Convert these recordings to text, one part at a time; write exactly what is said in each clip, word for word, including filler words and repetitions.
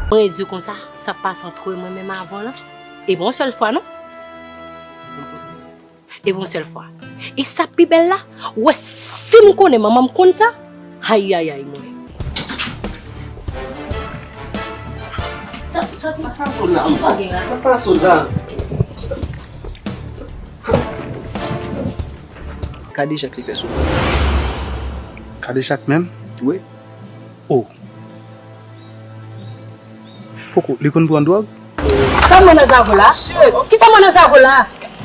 Mwen di w konsa, sa k pase ant mwen menm avè w lan, e pa yon sèl fwa non. E pa yon sèl fwa. E sa k pi bèl la, ou wè si m konnen manman m konn sa, ayayay mwen. Sa, sa, sa pa sot la, kisa w gen la? Sa pa sot la. Kadejak li fè sou mwen. Kadejak menm? Wi. Oh. Poko, li konn pran dwòg? Sa mwen nan zago la? Kisa mwen nan zago la?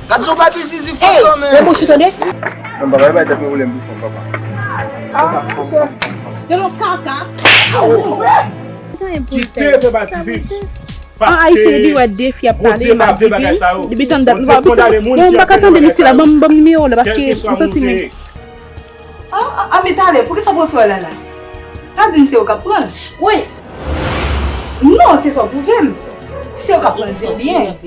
Gad jan w pa fizizi fò kanmenm. Hey, bouch ou tande? Non, papa, e pa tèt mwen woule m pou fò, papa. Ah, monchè. Yo, yon kaka. Kite fè pati fi m. An Ayiti, depi wè de fi ap pale, m ap viv li. Depi tann dat nou pa pitit. Bon, m pa ka tande misye la, ban m, ban m nimewo l, paske m santi men. Ah, ah, ah, men talè, poukisa w pran frè w la la? Pa di m se ou k ap pran l. Wi. Non, se sa w pwouve m. Se ou k ap pran l, se byen.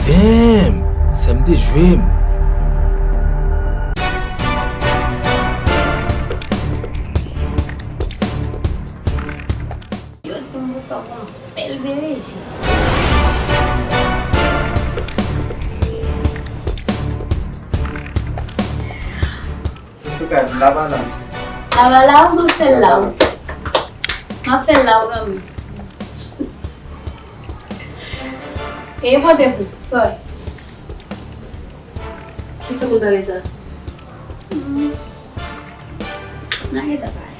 Damn! Sè m te jwe m. Yo di m pou sa w pran bèl bereje. Antouka, lava la. Lava la, m ap fè l la. M ap fè l la, granmi. E pote plis, sòy. Kisa moun pale sa? Hmm. N a gentan pale.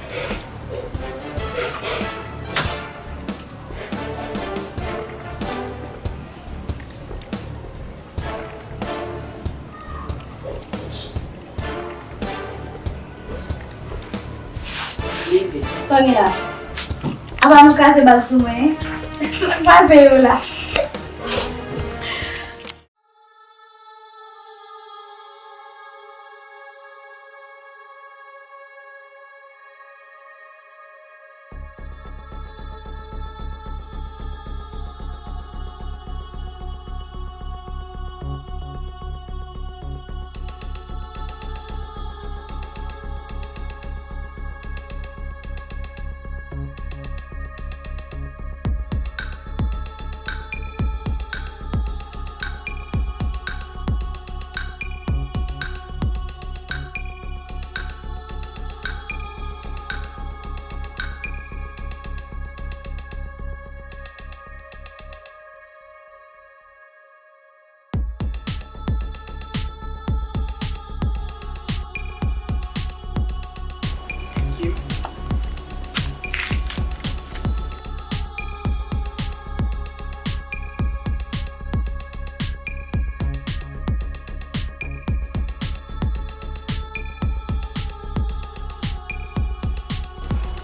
Sa w gen la? Apa nou kraze baz sou mwen, hein? Sa k pase yo la?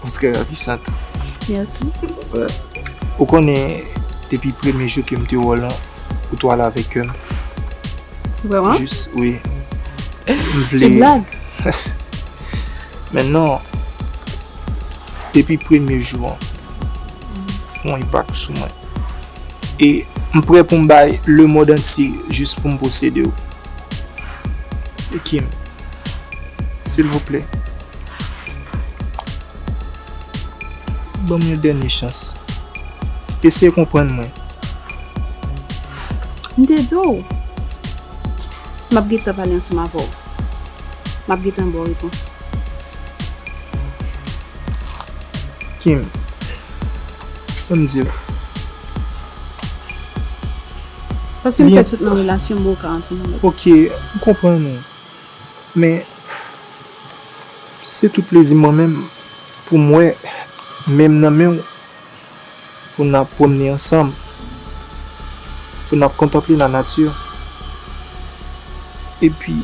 Ou trè ravisant. Mèsi. Ou konnen, depi premye jou ke m te wè w lan, ou t ale avèk kè m. Vrèman? Jis, wi. M vle. Se blag. Men non, depi premye jou an, fè yon enpak sou mwen. E m prè pou m bay lemonn antye jis pou m posede w. E Kim, silvouplè, ban m yon dènye chans. Eseye konprann mwen. M te di w, m ap gentan pale ansanm avè w. M ap gentan ba w repons. Kim, fò m di w. Paske m fè tout nan relasyon m, ou ka antre nan lòt. Ok, m konprann ou. Men, se tout plezi mwen menm pou m wè men m nan men w, pou n ap pwomne ansanm, pou n ap kontanple lanati. Epi,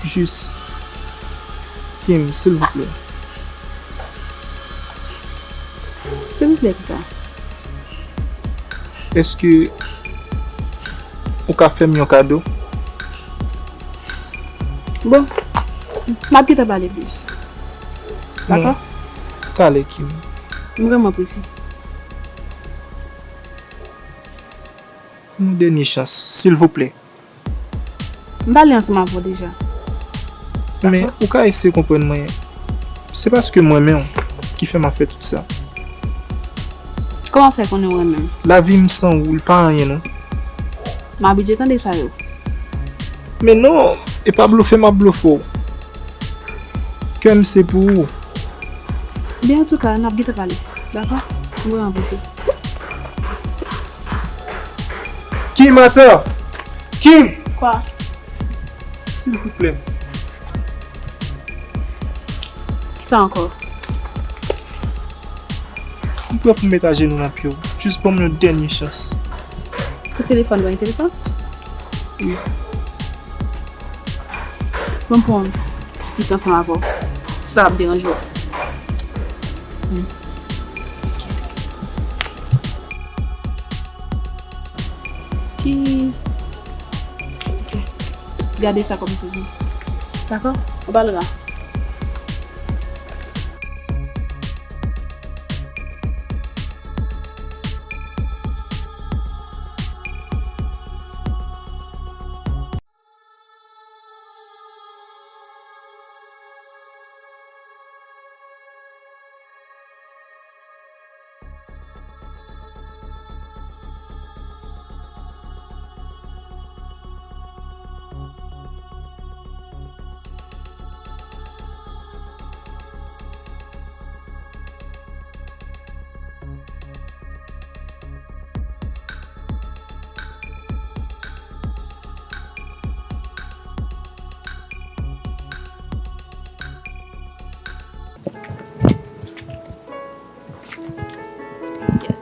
jis, Kim, silvouplè. Silvouplè, kisa? Èske ou ka fè m yon kado? Bon, m ap gentan pale plis. Dakò? Talè, Kim. M vrèman prese. Yon dènye chans, silvouplè. M pale ansanm avè w deja. Men, ou ka eseye konprann mwen. Se paske m renmen w. ki fè m ap fè tout sa. Kòman w fè konnen w renmen m? Lavi m san ou, li pa anyen non. M abitye tande sa yo. Men non, e pa blofe m ap blofe w. Kè m se pou ou. Byen, antouka, n ap gentan pale. Dakò? M pral avanse. Kim, atann! Kim! Kwa? Silvouplè. Kisa ankò? M prè pou m met ajenou nan pye w. Jis ban m yon dènye chans. Pou telefòn, ban m telefòn? Wi. Ban m pran yon pik ansanm avè w, si sa p ap deranje w. Hmm. Cheese. Ok. Gade sa kòm souvni. Dakò? Ou pa l ra.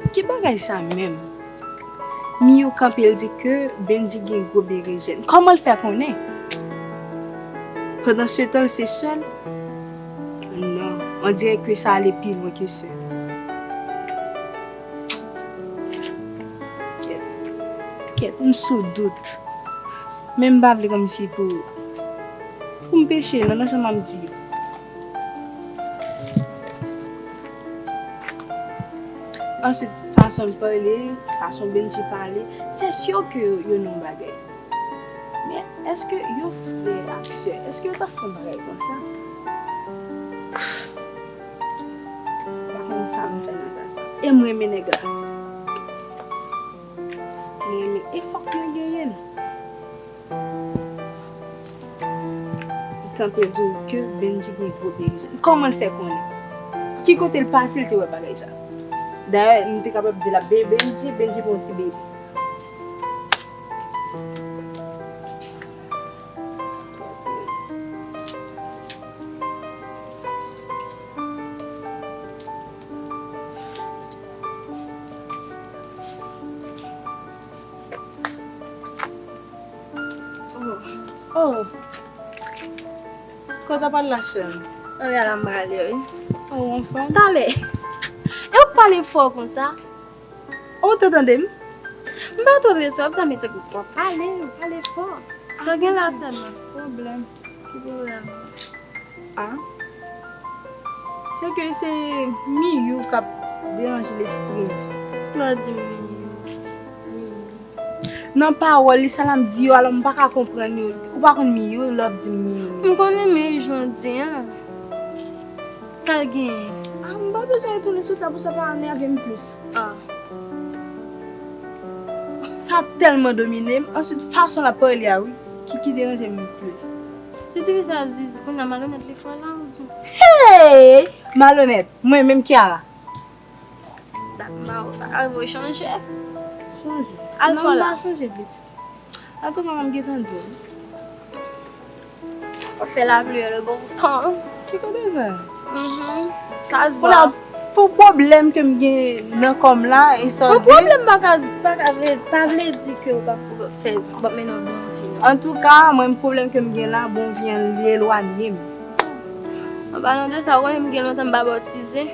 Ki bagay sa menm? Miyou kanpe, l di ke Bendji gen gwo berejèn. Kòman l fè konnen? Pandansetan, l se sè l? Non, on dirè ke sa ale pi lwen ke sè. Kèt, kèt, m sou dout. Men m pa vle kòmsi pou, pou m peche, non, nan sa m ap di yo. Answit, fason l pale, fason Bendji pale, se si ke yo nan yon bagay. Men, èske yon frè ak sè, èske yo t ap fè yon bagay konsa? M pa konn sa m fè nan zafè sa. E m renmen nèg la. M renmen, e fòk mwen genyen l. Li kanpe di m ke Bendji gen gwo berejèn. Kòman l fè konnen? Ki kote l pase l te wè bagay sa? Dayè, m te kapab di l ap benyen Bendji, Bendji pa yon ti bebe. Oh. Oh. Kote w pral la, sè m? Ann al, m prale, wi. Oh, w anfòm? Talè. E w pale fò konsa? Ou te tande m? M pa twò tande sa w ap di a, men tankou w ap pale, w pale fò. Sa w gen la, sè m? Pwoblèm. Ki pwoblèm? Ah. Se ke se Miyou k ap deranje lespri m. Lè w di Miyou, Miyou. Nan pawòl li, sa l ap di yo, alò m pa ka konprann yo. Ou pa konn Miyou, lè w ap di Miyou. M konnen Miyou jan w di an. Sa l genyen? Ah, m pa bezwen retounen sou sa pou sa pa enève m plis. Ah. Sa tèlman domine m. Answit, fason l ap pale a, wi, ki, ki deranje m plis. Li di ki sa Zuzu, kounye a malonèt li fè la, ou di? Hey! Malonèt, mwen menm Kiara. Dat m pa wè w, sa ka rive w chanje. Chanje? Al fè la. Non, m pa chanje, pitit. Antouka, m ap gentan di w. W ap fè la pli e le bon tan. Ti kote sa? Mhm. Sa se vwa. Pou pwoblèm ke m gen nan kò m la, e sa w di? Yon pwoblèm pa ka, pa ka vle, pa vle di ke w p ap fè, w p ap mennen yon bon vi, non. Antouka, mwen, pwoblèm ke m gen la, bon vi an, li elwanye m. An palan de sa, ou konnen m gen lontan m pa batize.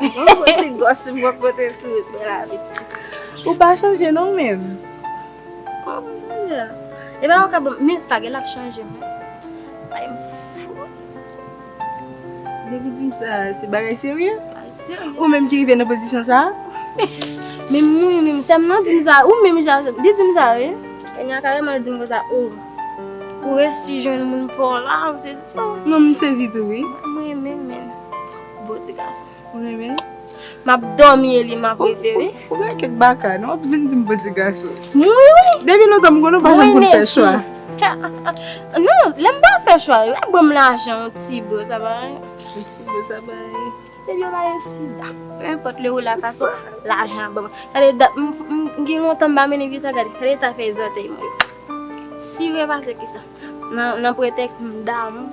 Yon gwo ti gòs m pran kote sou wout mwen la, pitit. Ou pa chanje non, menm. Kòman w chanje a? E pa ou ka ban m, men sa gen l ap chanje, men. Bay m fou. Depi w di m sa, se bagay serye? Bagay serye. Ou menm ki rive nan pozisyon sa a? Men mwen menm, sè m nan di m sa, ou menm jan, li di m sa, wi. Kounye a kareman li di m konsa, o, ou resi jwenn moun pa w la, ou sezi tou. Non, m sezi tou, wi. Mwen menm, men. Bo ti gason. Ou renmen? M ap dòmi e li m ap reve, wi. Ou gen kèk baka, non? W ap vin di m bo ti gason. Wi, wi. Depi lontan m konnen w pa janm konn fè chwa. Non, lè m pa fè chwa, yo ap ban m lajan, yon ti bo, sa pa anyen. Yon ti bo, sa pa anyen. Depi yo pa gen sida. Nenpòt lè ou la, ka sou lajan ap ban m. Gade, m gen lontan m pa mennen vi sa, gade, gade ta fè zòtèy mwen yo. Sire pase ki sa. Nan, nan pretèks m damou.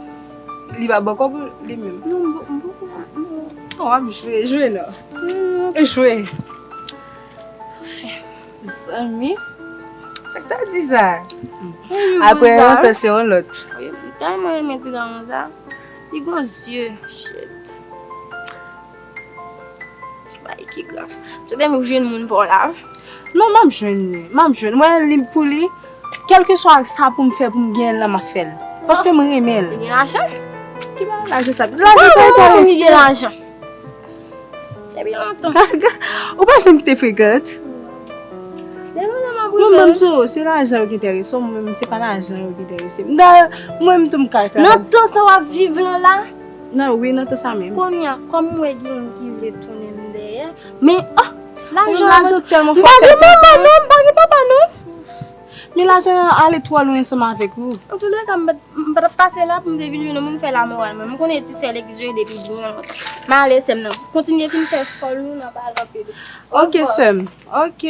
Li pa bò kò pou li menm. Non, m, m, m, m, non, w ap jwe, jwe non. Jwe. Zanmi, sa k ta di sa? Apre yon tan se yon lòt. Wi, m tèlman renmen ti gason sa. Li gon zye, shit. Bay ki grav. M swete m jwenn moun pa w la. Non, m ap jwenn li. M ap jwenn. Mwen, li pou li, kèlkeswa sa pou m fè pou m genyen l la, m ap fè l. Paske m renmen l. Li gen lajan? Ki bagay lajan sa? Lajan pa enterese. Wi, wi, wi, li gen lajan. Depi lontan. Ou pa janm kite frekant. Depi lontan m ap rive. Mwen, m di w, se lajan yo ki enterese w, mwen menm, se pa lajan yo ki enterese m. Dayè, mwen menm tou m ka travay. Nan tan sa w ap viv lan la, Non, wi, nan tan sa menm. Kounye a, kòm m wè gen youn ki vle tounen m dèyè, men, oh, lajan tèlman fò. M pa gen manman non, m pa gen papa non. Men lajan an ale twò lwen ansanm avèk ou. Antouleka, m pa t, m pa t ap pase la pou m te vin jwenn yon moun fè lamoral mwen. M konnen ti sè legliz yo depi byen lontan. M ale sè m nan. Kontinye fin fè fòl ou nan pale anpil. Ok, sè m. Ok.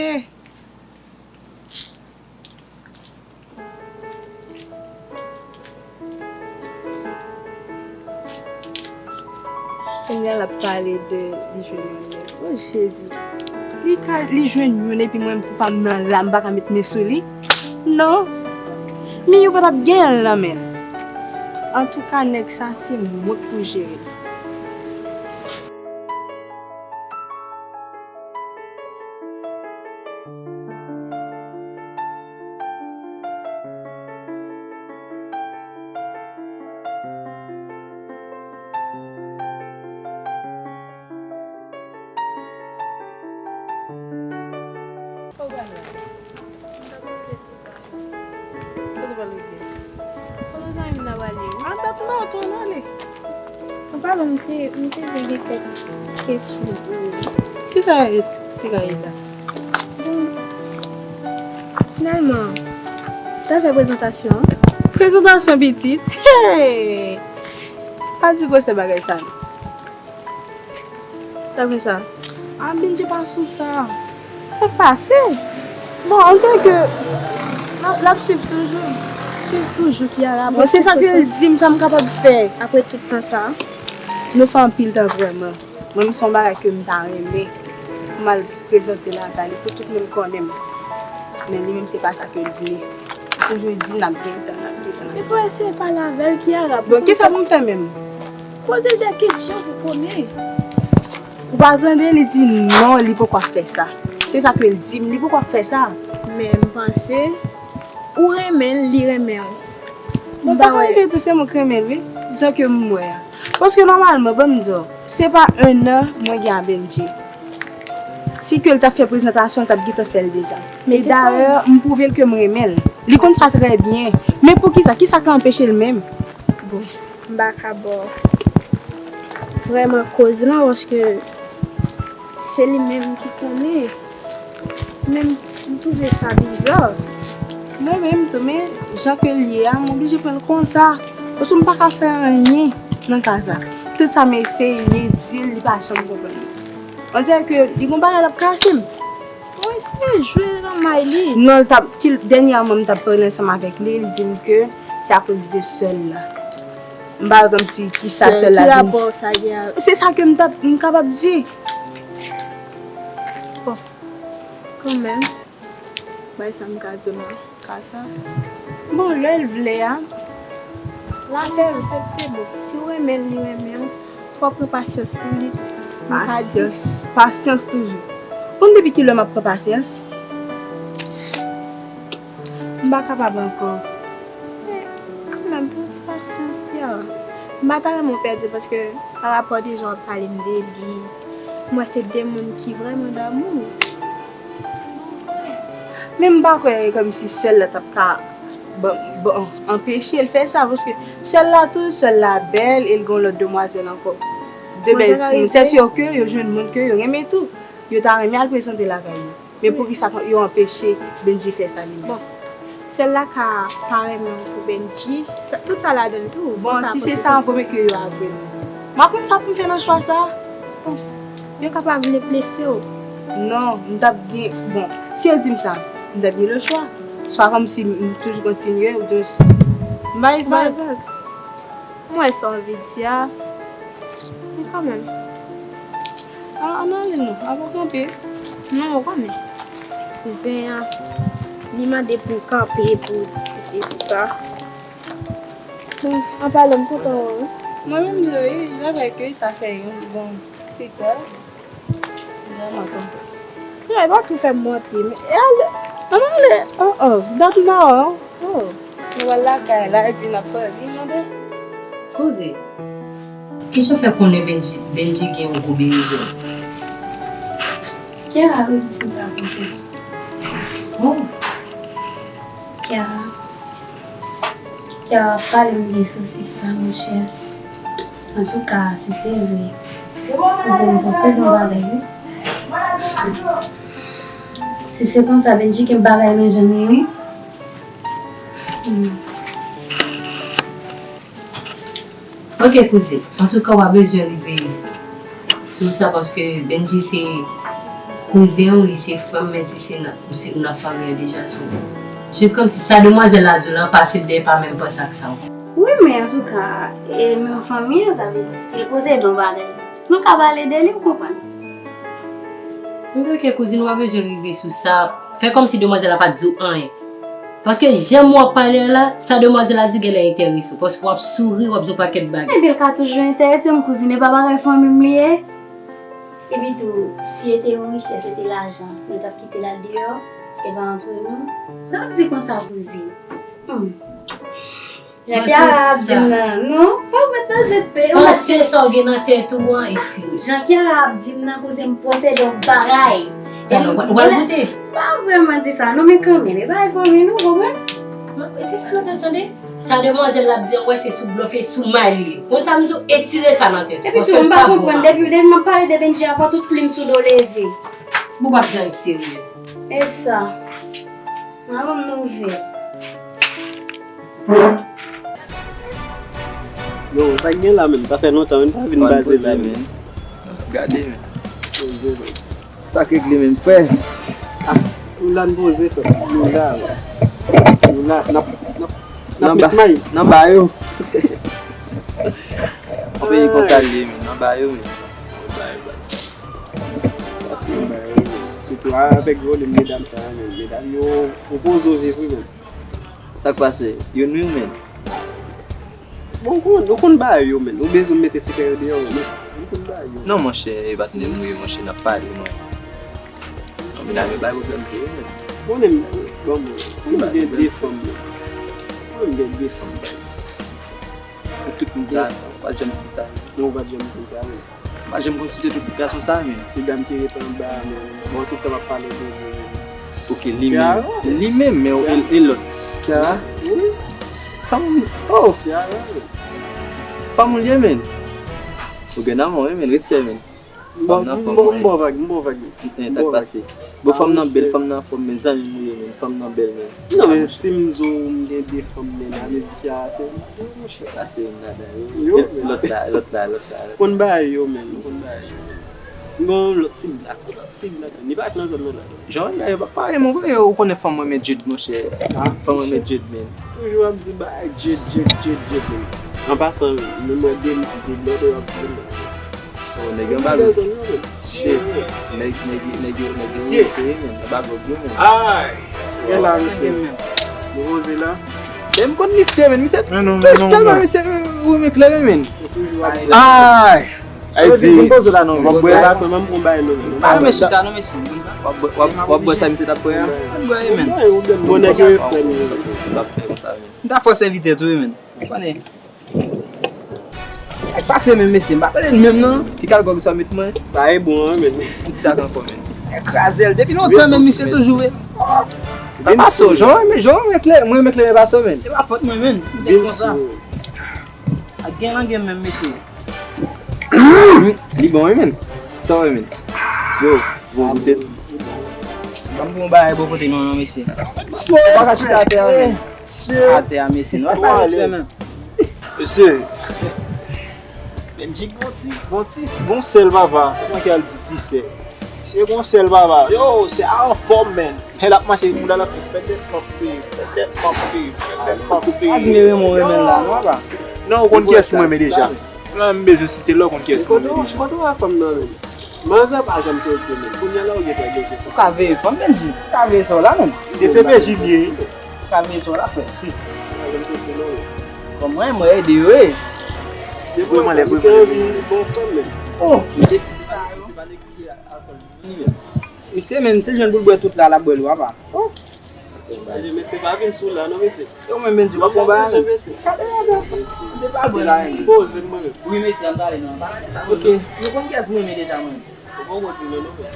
Kounye a l ap pale de li jwenn yon nèg. O Jezi! Li ka, li jwenn youn epi mwen menm pou pa m nan la, m pa ka met men sou li? Non! Men yo pa t ap genyen l nan men l. Antouka, nèg sa se mwen k pou jere l. Sa te pral regle? Kote zanmi m nan prale? An dat non, tounen ale. An palan, m te, m te vle gen kèk kesyon pou ou. Kisa te ka ye la? Bon, finalman, ta fè prezantasyon an. Prezantasyon pitit? Hey! Pa di gwosè bagay sa non. Sa k fè sa? A, Bindje pa sou sa. Sa k pase? Bon, on dirait que l ap, l ap swiv toujou. Swiv toujou, Kiara. Bon, se sa ke l di m, sa m kapab fè. Apre tout tan sa, nou fè anpil tan vrèman. Mwen, se yon bagay ke m ta renmen pou m al prezante lakay li, pou tout moun konnen m. Men li menm, se pa sa ke l vle. Li toujou di, "N ap gen tan, n ap gen tan, n ap gen tan." Men fò eseye pale avè l, Kiara. Bon, kisa pou m fè menm? Poze l de kesyon pou konnen. Ou pa tande li di non, li poko ap fè sa. Se sa ke l di m, li poko ap fè sa. Men m panse ou renmen l, li renmen w. Bon, sa ka rive tou, se mwen k renmen l, wi, jan ke m wè a. Paske nòmalman, ban m di w, se pa en an mwen gen a Bendji. Si ke l t ap fè prezantasyon, l t ap gentan fè l deja. E dayè, m pwouve l ke m renmen l. Li konn sa trè byen. Men poukisa? Kisa k anpeche l menm? Bon, m pa ka ba w vrèman koz lan, paske se li menm ki konnen. Men m, m twouve sa biza. Mwen menm tou, men jan ke l ye a, m oblije pran l konsa. Paske m pa ka fè anyen nan ka sa. Tout sa m eseye di l, li pa janm konprann mwen. On dirè ke li gon bagay l ap kache m. Wi, se jwe nan may li. Non, l t ap, ki, dènyèman, m t ap pale ansanm avèk li, li di m ke se akoz de sè l la. M pa wè kòmsi kisa sè l la vin. Ki rapò sa gen ak... Se sa ke m t ap, m kapab di. Bon, kanmenm, bay sa m ka di w nan ka sa. Bon, lè l vle a, l ap fè l. Aksepte, bon. Si w renmen l, li renmen w, fò w pran pasyans pou li. M ka di. Pasyans, pasyans toujou. Bon, depi kilè m ap pran pasyans? M pa kapab ankò. Men, kanmenm, pran ti pasyans, Kiara. M pa ta renmen w pèdi l paske pa rapò de jan w ap pale m de li, m wè se de moun ki vrèman damou. Men m pa kwè kòmsi sè l la t ap ka, bon, bon, anpeche l fè sa, paske sè l la tou, sè l la bèl e l gen yon lòt demwazèl ankò. De bèl timoun. Se si ke yo jwenn moun ke yo renmen tou. Yo ta renmen al prezante lakay yo. Men poukisa yo anpeche Bendji fè sa li menm? Bon, sèl la ka pa renmen w pou Bendji, sa- tout sa ladan l tou. Bon, si se sa, vò men ke yo avwe m. M ap konn sa pou m fè nan chwa sa. Bon, yo kapab vle blese w. Non, m t ap gen, bon, si yo di m sa, m t ap gen lechwa. Swa kòmsi m toujou kontinye, oubyen m bay vag. M wè sa w anvi di a, men kanmenm. A, ann ale non, avan w kanpe. Non, ou konnen. Zen an, li mande pou w kanpe, pou w diskite, tou sa. Bon, anpale, m kontan wè w wi. Mwen menm tou wi, jan vre ke sa fè yon bon ti tan. Vrèman kontan. Frè, pa tou fè m monte, men e ale, ann ale, oh, oh, gad la, oh, oh. Nou al lakay la, epi n ap pale, mande. Kouzin, kijan w fè konnen Bendji, Bendji gen yon gwo berejèn? Kiara wi di m sa, kouzin. Oh. Kiara. Kiara ap pale m de sosis sa, monchè. Antouka, si se vre, kouzin m posede yon bagay, wi. Si se konsa, Bendji gen bagay nan janm li, wi. Hmm. Ok, kouzin. Antouka, w a bezwen rive sou sa, paske Bendji se kouzen w, li se frè m, men ti se nan, ou se, ou nan fanmi an deja, so. Jis kòmsi sa demwazèl la di w lan, pase l dèyè, pa menm panse ak sa ankò. Wi, men antouka, e, nou fanmi an, sa vle di, si l posede yon bagay, nou ka pale de li, ou konprann? Men ok, kouzin, w a bezwen rive sou sa. Fè kòmsi demwazèl la pa t di w anyen. Paske jan w ap pale a la, sa demwazèl la di genlè enterese w. Paske w ap souri, w ap di yon pakèt bagay. Ebyen, l ka toujou enterese m, kouzin, e pa bagay fanmi m li ye. Epi tou, si e te yon richès, se te lajan, nou t ap kite l al deyò, e pa antre nou. Sa w ap di konsa, kouzin? Hmm. Jan Kiara ap di m nan, non, pa mèt panse pe. Panse sa w gen nan tèt ou an, etire. Jan Kiara ap di m nan, kouzin, m posede yon bagay. Ou pral goute? Pa vrèman di sa, non, men kanmenm, e bagay fanmi nou, konprann? Etire sa nan tèt, tande. Sa demwazèl la ap di an, wè, se sou blòf e sou may li ye. Konn sa m di w, etire sa nan tèt ou. Epi tou, m pa konprann, depi, depi m ap pale de Bendji a, fò tout plim sou do leve. Bon, w ap di annik serye. E sa. Mwen menm m ouvè. Yo, sa k gen la menm, sa fè lontan menm pa vin baze la menm. Gade menm. Sa k regle menm, frè. Ah, nou la n poze, frè. Nou la, nou la, n ap, n ap, n ap met may. Nan ba yo. Yon peyi konsa l ye menm, nan ba yo menm. Nan ba yo, baz. Sitou avèk volèm medam sa yo menm, medam yo, yo poze w viv wi menm. Sa k pase? Yo nwi w menm? Bon, ou konn, ou konn bagay yo menm. Ou bezwen mete sekrè yo deyò menm. Ou konn bagay yo. Non, monchè, e patnè m ou ye, monchè, n ap pale, mwen. Non, medam yo bay pwoblèm tou wi menm. Bon, menm, bon, bon. Ou gen de fanm menm. Ou gen de fanm, baz. Pou tout moun sa, ou pa t janm di m sa. Non, ou pa t janm di m sa menm. M pa janm konsilte tout gason sa menm. Se dam ki ret anba a menm. Bon, tout tan m ap pale de li. Ok, li menm. Li menm, men e, e lòt. Kiara? Wi. Fanm, oh! Kiara. Fanm ou l ye menm? Ou gen nan men, men respè menm. M ba, m ba w vag, m ba w vag. Sa k pase? Bon, fanm nan bèl, fanm nan anfòm, men zanmi m ou ye, men fanm nan bèl, men. Non, men si m di w m gen de fanm, men, sa vle di ki a se, monchè. Sa se yon nada, wi. Lòt la, lòt la, lòt la. Konn bagay yo, men, konn bagay yo. M gen yon lòt ti blak, yon lòt ti blak, men li pa t nan zòn nan la. Jan w la, yo pa pale, men ou konnen fanm renmen Jude, monchè. Fanm renmen Jude, men. Toujou ap di bagay Jude, Jude, Jude, Jude, men. An pasan, men mwen de, de blòdè w ap di m. Oh, nèg yo anba gòj. Shit. Nèg, nèg, nèg yo, nèg yo rete, men. Anba gòj yo, men. Ay! Gen la, mesye. Nou poze la. E m konn misye, men. Misye, tèlman misye, men, ou renmen klere, men. Ay! Ay, di. M ap bwè la, non, men. M ap bwè la, sèlman m pran bay, non. Pa renmen chita, non, mesye. W ap bwè, w ap, w ap bwè sa misye t ap bwè a? M ap bwè, men. Bon, nèg yo e frè m, yo. M ta fò sèvitè tou, men. Ou konnen. Nèg pase menm mesye, m pa tande l menm non. Ti kal gòg sa w met mwen. Sa e bon an, men. M ti tak ankò, men. Nèg kraze l. Depi lontan menm misye toujou vle. Pa pase w, jan w renmen, jan w renmen klere, mwen renmen klere pase w, men. Se pa fòt mwen, men. M te konsa. Ak gen langè menm, mesye. Li bon, wi, men. Sa w, men. Yo, bon, goute. Ban m pran yon bagay bò kote nou, non, mesye. Ou pa ka chita atè a, men. Atè a, mesye. Nou pa respè, men. Mesye. Benjik gon ti, gon ti, gon sèl papa. Kòman ki al di ti sè? Misye gon sèl papa. Yo, sè a anfòm, men. Lè l ap mache, mouda l ap fè tèt m ap peye, fè tèt m ap peye, fè tèt m ap peye. Pa di m renmen w renmen l la, non, papa. Non, ou konn kiyès mwen renmen deja. Ou la menm bezwen site lè w konn kiyès mwen renmen deja. Kote w a fanm nan, men? Manzè pa janm soti, men. Kounye a la, ou gentan gen kèk. Ou ka veye fanm, Benji. Ou ka veye sa w la, men. E se Benji m ye. Ou ka veye sa w la, frè. Pa janm soti, non, men. Kòm mwen, mwen ede yo, e. Depi mwen, sa, misye anvi bon fanm, men. Oh, misye, sa yo. Misye, men, si l jwenn pou l bwè tout la, l ap bwè l, papa. Oh. Mesye, pa vin sou la, non, mesye. Yo, men, men, di w pa konba, men. Gade, gade. Depi a bwè la, men. Poze m, mwen menm. Wi, mesye, an pale, non, an pale de sa. Ok. Nou konn kiyès mwen renmen deja, mwen. Ou poko di non, non, frè.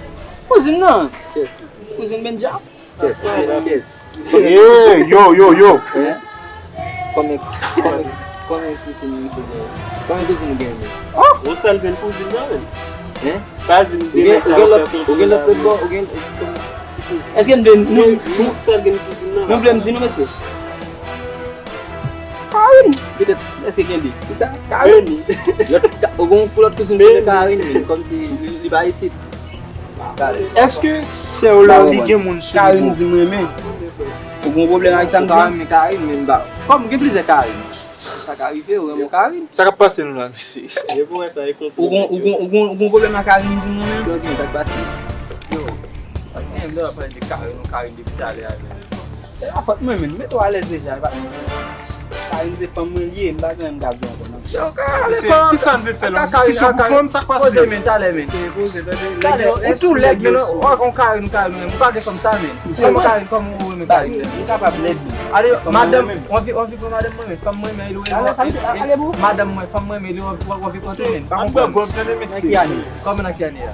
Kouzin nan. Kouzin Benja. Yes, yes. Hey, yo, yo, yo. Hein? Kòman, kòman, kòman kouzin misye gen? Kòman kouzin ou gen, men? Oh! Ou sèl grenn kouzin nan, men. Hein? Pa di m demen sa ou fè kouzin nan, men. Ou gen lòt bò, ou gen, èske n vle, nou, nou sèl grenn kouzin nan, nou vle m di nou, mesye? Karine. Petèt, èske gen li? Karine. Lòt, ou gen yon lòt kouzin ki rele Karine, men, kòmsi li, li pa isit. Èske sè w la, li gen moun sou li? Karine di m renmen. Ou gen yon pwoblèm ak sa m di? Karine, men Karine, men ba. Kòm gen plizyè Karine. Sa ka rive, ou renmen Karine. Sa k ap pase nou la, mesye? Depi w wè sa, e konplo. Ou gen, ou gen, ou gen, ou gen yon pwoblèm ak Karine di m renmen? Sa gen, sa k pase? Yo. Sa gen, m te ap pale de Karine, ou Karine depi talè a, men. Se pa fòt mwen, men. Mete w alèz deja, e pa. Karine se fanm mwen li ye, m pa gen anyen m ka di ankò, non. Yo, Karine, kisa n vle fè la? Diskisyon pou fanm, sa k pase? Poze, men, talè, men. Se poze, tande. Talè, ou tou lèd, men, ou, ou Karine, ou Karine, men. Ou pa gen fanm sa, men. Ou renmen Karine, kòman ou renmen Karine? Ou kapab lèd, men. Ale, madanm, w anvi, w anvi pran madanm mwen, men. Fanm mwen, men, li renmen. Madanm mwen, fanm mwen, men, li w anvi pran, men. Pa konprann. Nan ki ane? Kòman nan ki ane a?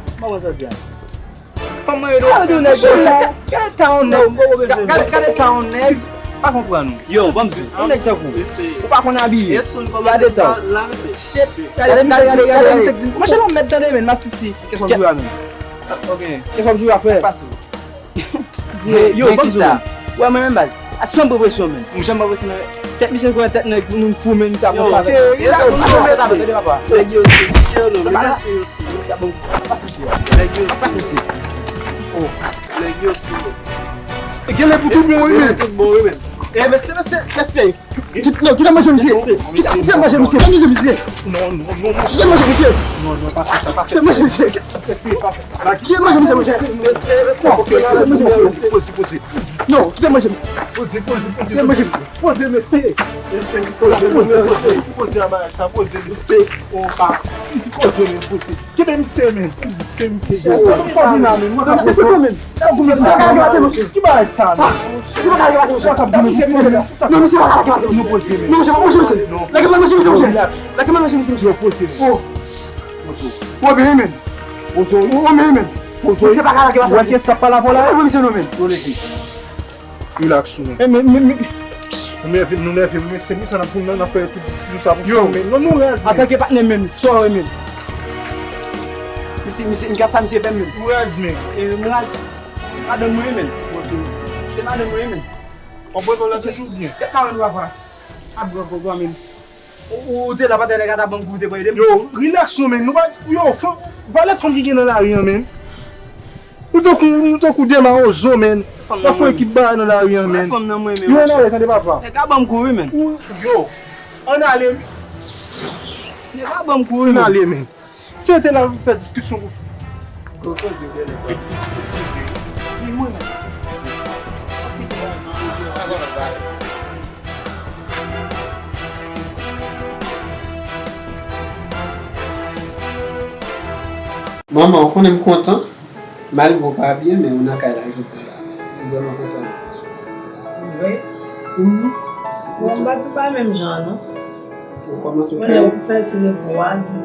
Fanm mwen yo. Ah, yo nèg. Gade, gade town nèg. Gade, gade town nèg. Pa konprann ou. Yo, ban m di w. Yon nèg tankou ou. Ou pa konn abiye. Gade town. Shit. Gade, gade, gade, gade. Monchè, lòm mèt tande, men, masisi. Kèson jou a, men. Ok. Kèson jou a, frè. Pase. Yo, ban m di w, men. Wè, mwen menm baz. A janm pran presyon, men. M janm pran presyon, men. Tèt misye kon tèt nèg, moun fou, men, misye ap fè. Yo, se rilaks, yo, mesye. Nèg yo sou, yo, non, men mesye yo sou. Sa bon. Pase misye. Nèg yo sou. Pase misye. Oh. Nèg yo sou. E gen lè pou tout bon, wi, men. Tout bon, wi, men. E, mesye, mesye, mesye. Kit-, non, kite manje misye. Kite, kite manje misye. Kite manje misye. Non, non, non, non. Kite manje misye. Non, non, pa fè sa, pa fè sa. Kite manje misye. Mesye, pa fè sa. Kite manje misye, mesye. Mesye, mesye, mesye. Poze, poze, poze. Non, kite manje misye. Poze, poze, poze. Kite manje misye. Poze, mesye. Mesye, poze, poze, poze. Poze a bagay sa, poze, mesye. O, pa. Mesye, poze, men, poze. Kite misye, men. Kite misye. Yo, sa vin la, men. Mwen ka poze. Ki bagay sa, men? Misye pa ka lage mate, monchè. Non, misye pa ka lage mate, monchè. Nou poze, men. Non, monchè, pa manje misye. Lage manje misye, monchè. Lage manje misye, monchè. Yo, poze, men. Oh. Poze. Ou byen, men. Poze. Ou byen, men. Poze. Misye pa ka lage mate. Ou wè kiyès k ap pale avè w la? Lage misye non, men. Yo, leve. Rilaks ou, men. Men, men, men, men. Nou nève, nou nève, men se pou sa n ap, n ap fè tout diskisyon sa pou fanm, men. Non, nou raz, men. Antanke patnè, men, sa w wè, men. Misye, misye, gad sa misye fè, men. Nou raz, men. E, m raz. Madanm mwen, men. Se madanm mwen, men. Kèt madanm mwen, papa. Ap pran pou mwen, men. Ou, ou te la, pa te nèg a ta ban m kou, ou te pran ede m. Yo, rilaks non, men. Nou pa, yo, fanm, valè fanm ki gen nan lari an, men. Nou tankou, nou tankou de mawozo, men. N ap fè ekip bagay nan lari an, men. Yo, ann ale, tande papa. Nèg a ban m kou, wi, men. Yo, ann ale. Nèg a ban m kou, wi, men. Ann ale, men. Se te la fè diskisyon pou. Kokoze, bèl. Eskize. Wi, mwen menm. Eskize. Manman, ou konnen m kontan. Malgre w pa byen, men ou nan kay la jodi a. M vrèman kontan. Vre? Wi. Bon, m pa t pou pa menm jan an, non. Ou kòmanse fè. Mwen, ou fè ti repo a, li bon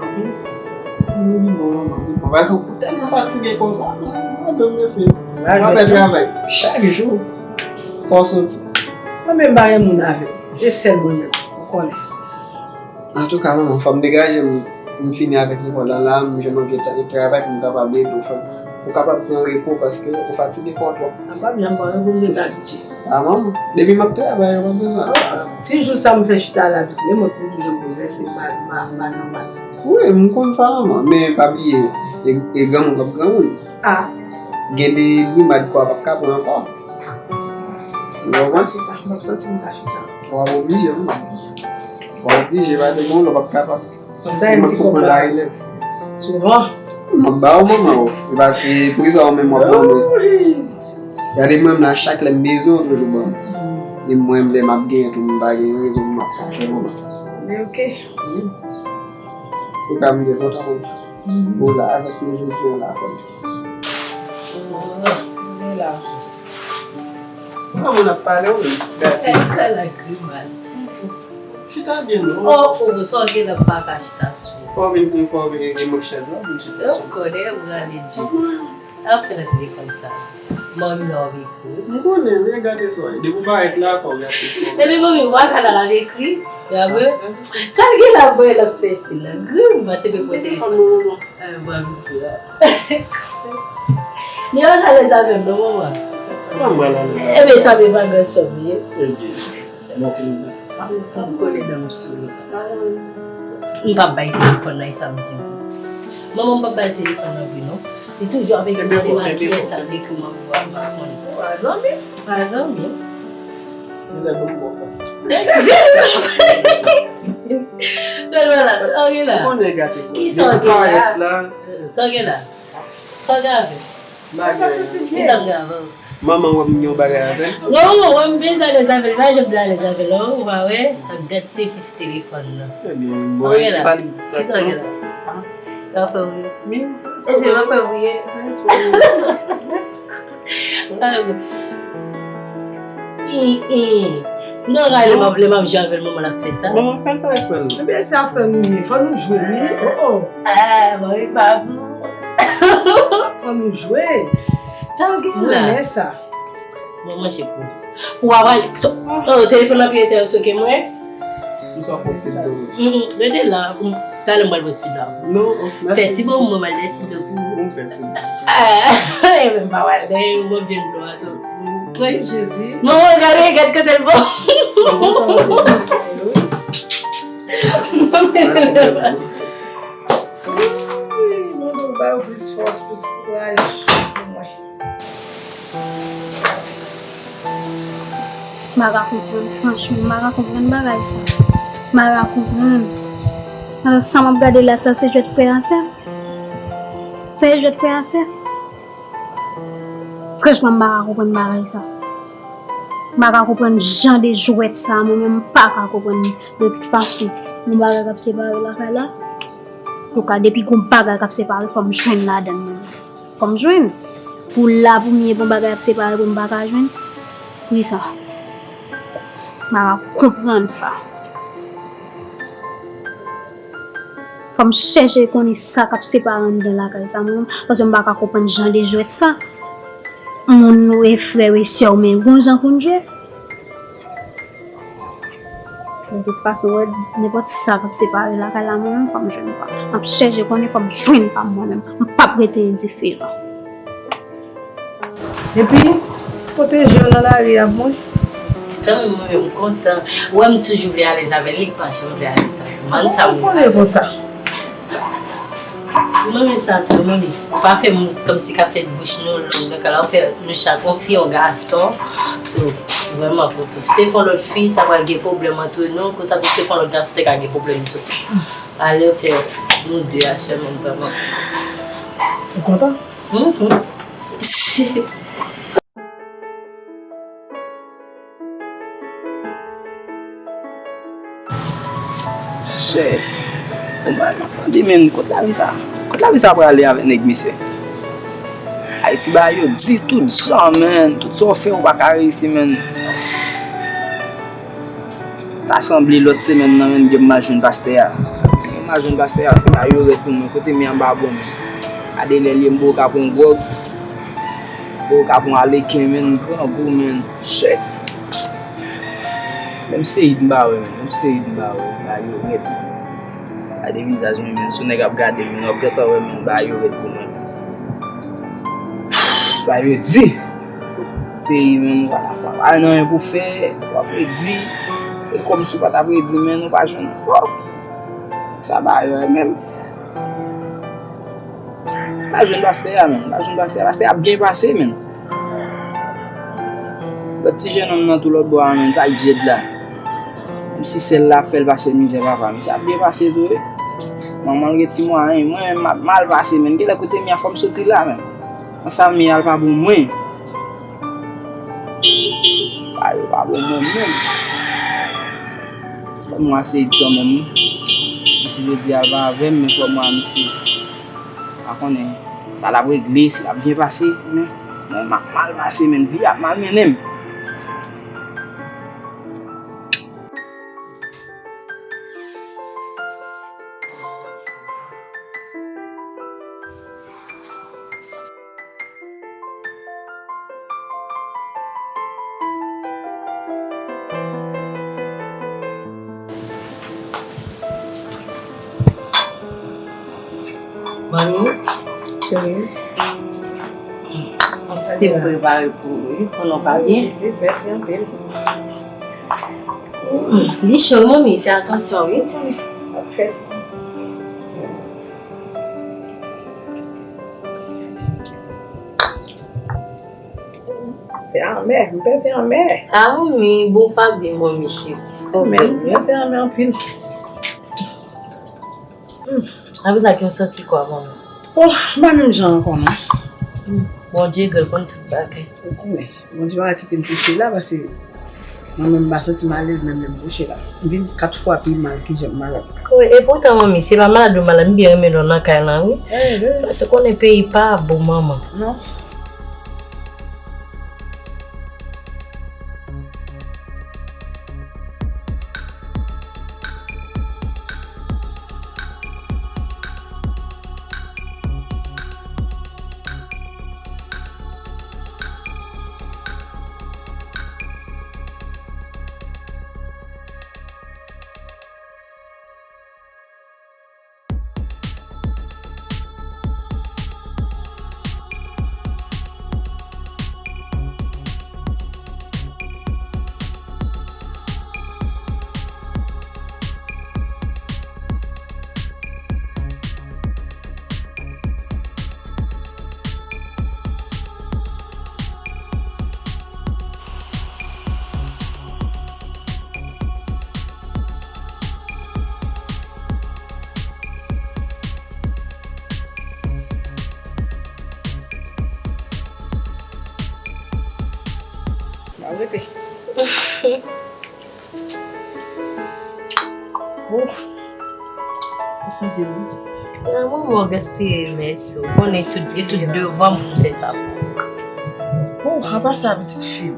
anpil. Wi, li bon, manman, li bon. Paske ou tèlman fatige konsa, non, non, mesye. M ap fè travay chak jou. Fò w soti. Mwen menm, m pa gen moun avè m. Se sèl mwen menm, ou konnen. Antouka, manman, fò m degaje m. M fini avèk lekòl la, la, m jwenn yon vye tra- travay pou m kapab ede w fè. Ou kapab pran repo paske ou fatige kò w twòp. A pa byen, m pa repo, m deja abitye. A manman, depi m ap travay, ou pa bezwen. Ti jou sa m fè chita la, piti, e mwen pou ki jan m bouleverse, m pa, m pa, m pa nòmal. Wi, m konn sa, manman, men pa bliye, e, e granmoun k ap granmoun. A. Gen de brimad kò a p ap ka pran ankò. Ou konprann? M ap chita, m ap santi m ka chita. W ap oblije, manman. W ap oblije, paske gen yon lè w p ap kapab. Konn ta yon ti kòb la. Souvan. M ap ba w manman w. E pa, e poukisa w menm w ap mande? Gade mwen m la, chak lè m bezwen w toujou ban m. E mwen lè m ap genyen tou m pa gen rezon pou m ap kache w manman. Men oke. Ou ka m gen kontan w. Ou la avèk nou jodi an la fanmi. Mwen la. Kòman n ap pale w menm? Gade. Èske la grimas? Chita byen non. Oh, oh, sa w gen la pa ka chita sou. Fò w vin, fò w vin, vin, vin chèz la, vin chita sou. Ou konnen, ou gade Djim. Ap fè nan telefòn sa. Manmi la w vin kou. M konnen, men gade sa w ye. Depi w parèt la, fò w gade. Epi manmi, w a kanal avèk li. Gade. Sa l gen la, bwè, l ap fè stil la. Grimas, se pe pran telefòn. Telefòn non, non, non. Eh, bwa m tou la. Li alèz avè m non, manman. Kòman l alèz avè w? Ebyen, sa vle pa gran sòm ye. Ebyen, mwen fin. M kole dan m sou li. M p ap bay telefòn nan, e sa m di w. Manman, m p ap bay telefòn nan vre non. Li toujou ap ekri, li pa kiyès ap ekri, manman, m pa konnen. Pa zanmi. Pa zanmi. Se lè bon bon pas. Vin la. Vin la. Sa w gen la? Ou konnen gate sa. Kisa w gen la? Sa w gen la? Sa w gen avè? Bagay. Kisa m gen avè w? Manman wè m gen yon bagay avè l. Non, wè m bezwen alèz avè l. Pa janm vle alèz avè l, non. Ou pa wè? Ap gad se si sou telefòn nan. Ebyen, bon, e pa li k di sa. Kisa w gen la? L ap fè w ri. Ebyen, l ap fè w ri. Hum, hum. Non, ray lè m ap, lè m ap jwe avè l, manman l ap fè sa. Manman, fè l fè respè l. Ebyen, se afè nou ye. Fò nou jwe, wi. Oh, oh. Ah, mwen, pa pou. Fò nou jwe. Sa w gen la? Mwen renmen sa. Mwen manje pou ou. Ou a pale. So, oh, telefòn nan pi entèresan ke mwen. M sot fè ti dlo. Mm, mm, rete la. Mm, talè m pral bwè ti dlo. Non, mèsi. Fè ti bon, mwen pral fè ti dlo pou ou. M fè ti dlo. Ah, e menm pa pral, dèyè yon bon vye dlo a tou. Wi, Jezi. Manman, gade, gade kote l bon. Wi, Bondye ba yo plis fòs, plis kouraj pou mwen. M pa ka konprann, franchman, m pa ka konprann bagay sa. M pa ka konprann. Alò, sa m ap gade la, sa se jwèt frè a sè? Sa se jwèt frè a sè? Franchman, m pa ka konprann bagay sa. M pa ka konprann jan de jwèt sa, mwen menm, m pa ka konprann. De tout fason, yon bagay k ap separe lakay la. Antouka, depi gon bagay k ap separe, fò m jwenn ladan l, mwen. Fò m jwenn. Pou la, pou m ye, pou yon bagay ap separe, pou m pa ka jwenn. Poukisa? M pa ka konprann sa. Fò m chèche konnen sa k ap separe anndan lakay sa, mwen menm, paske m pa ka konprann jan de jwèt sa. Moun ou e frè w e sè w, men gon jan pou n jwe. De tout fason, wè, nenpòt sa k ap separe lakay la, mwen menm, fò m jwenn pa m. M ap chèche konnen, fò m jwenn pa m mwen menm. M p ap rete endiferan. Epi, pwoteje w nan lari a pou mwen. Kanmenm, mwen menm, m kontan. Ou wè, m toujou vle alèz avè l, li pa janm vle alèz avè m. Mann sa. Ou konnen konsa. Mwen renmen sa tou, manmi. Ou pa fè moun kòmsi k ap fè bouch nou long nan kay la, ou fè nou chak, yon fi, yon gason. So, vrèman kontan. Si w te fè yon lòt fi, ta pral gen pwoblèm antre nou, konsa tou si w te fè yon lòt gason, te ka gen pwoblèm tou. Alè, ou fè nou de a sèlman, m vrèman kontan. Ou kontan? Mhm. Shit. Bon, ba, mande, men, kot lavi sa? Kot lavi sa prale avèk nèg misye? Ayiti bagay yo di tout jan, men. Tout sa w fè, ou pa ka reyisi, men. Ta sanble lòt semèn nan, men, gen m al jwenn pastè a. Paske gen m al jwenn pastè a, se pa yo rèd pou mwen. Kote men anba bon. Gade lè l ye, m poko ka pran gwòg. Poko ka pran aleken, men, grangou, men. Shit. Menm seyid m pa wè, men. Menm seyid m pa wè. Bagay yo rèd. Gade vizaj mwen, menm si yon nèg ap gade m, w ap gentan wè, menm bagay yo rèd pou mwen. Bagay yo di. Peyi, menm, w pa, w pa gen anyen pou fè, w ap redi. E kòmsi w pa t ap redi, menm, ou pa jwenn. Sa bagay yo, menm. M pa jwenn pastè a, menm. M pa jwenn pastè a. Pastè a ap byen pase, menm. Lòt ti jennonm nan tou lòt bò a, menm, sa Jed la. Menm si sèl la ap fè l pase mizè, papa, misye ap byen pase tou, wi. Manman l gen ti mwayen, mwen, m ap mal pase, menm. Genlè kote m ye a, fò m soti la, menm. Nan sa m ye a, l pa bon mwen. Pa yo, pa bon mwen menm. Fò m wè se kanmenm, wi. Misye jodi a, l pa avè m, men fò m wè misye. Pa konnen sa l ap regle, si l ap byen pase, men mwen, m ap mal pase, menm, vi ap mal mennen m. Manmi, cheri, yon ti te prepare pou ou, wi. Konnen w pa byen? Wi, mèsi anpil. Li cho, manmi, fè atansyon, wi. Te anmè, m pè te anmè. A, manmi, bon, w pa byen, manmi, cheri. Kanmenm, m te anmè anpil. Apre sa, ki w santi kò a, manmi? Oh, m pa menm jan ankò, non. Bondye gran, l konn tout bagay. Ou konnen. Bondye pa kite m kouche la, paske mwen menm m pa santi m alèz menm lè m kouche la. M vin kat fwa pi mal ki jan m malad la. Wi, epoutan, manmi, se pa malad ou malad, m byen renmen lè w nan kay lan, wi. Paske w konnen peyi pa bon, manman. Non. Mwen rete. Ouf. Mwen santi l wi. Nan moman w gaspiye mèsi w. Konnen tout, e tout devan m pou m fè sa pou ou. Ouf, apa sa pitit fi m.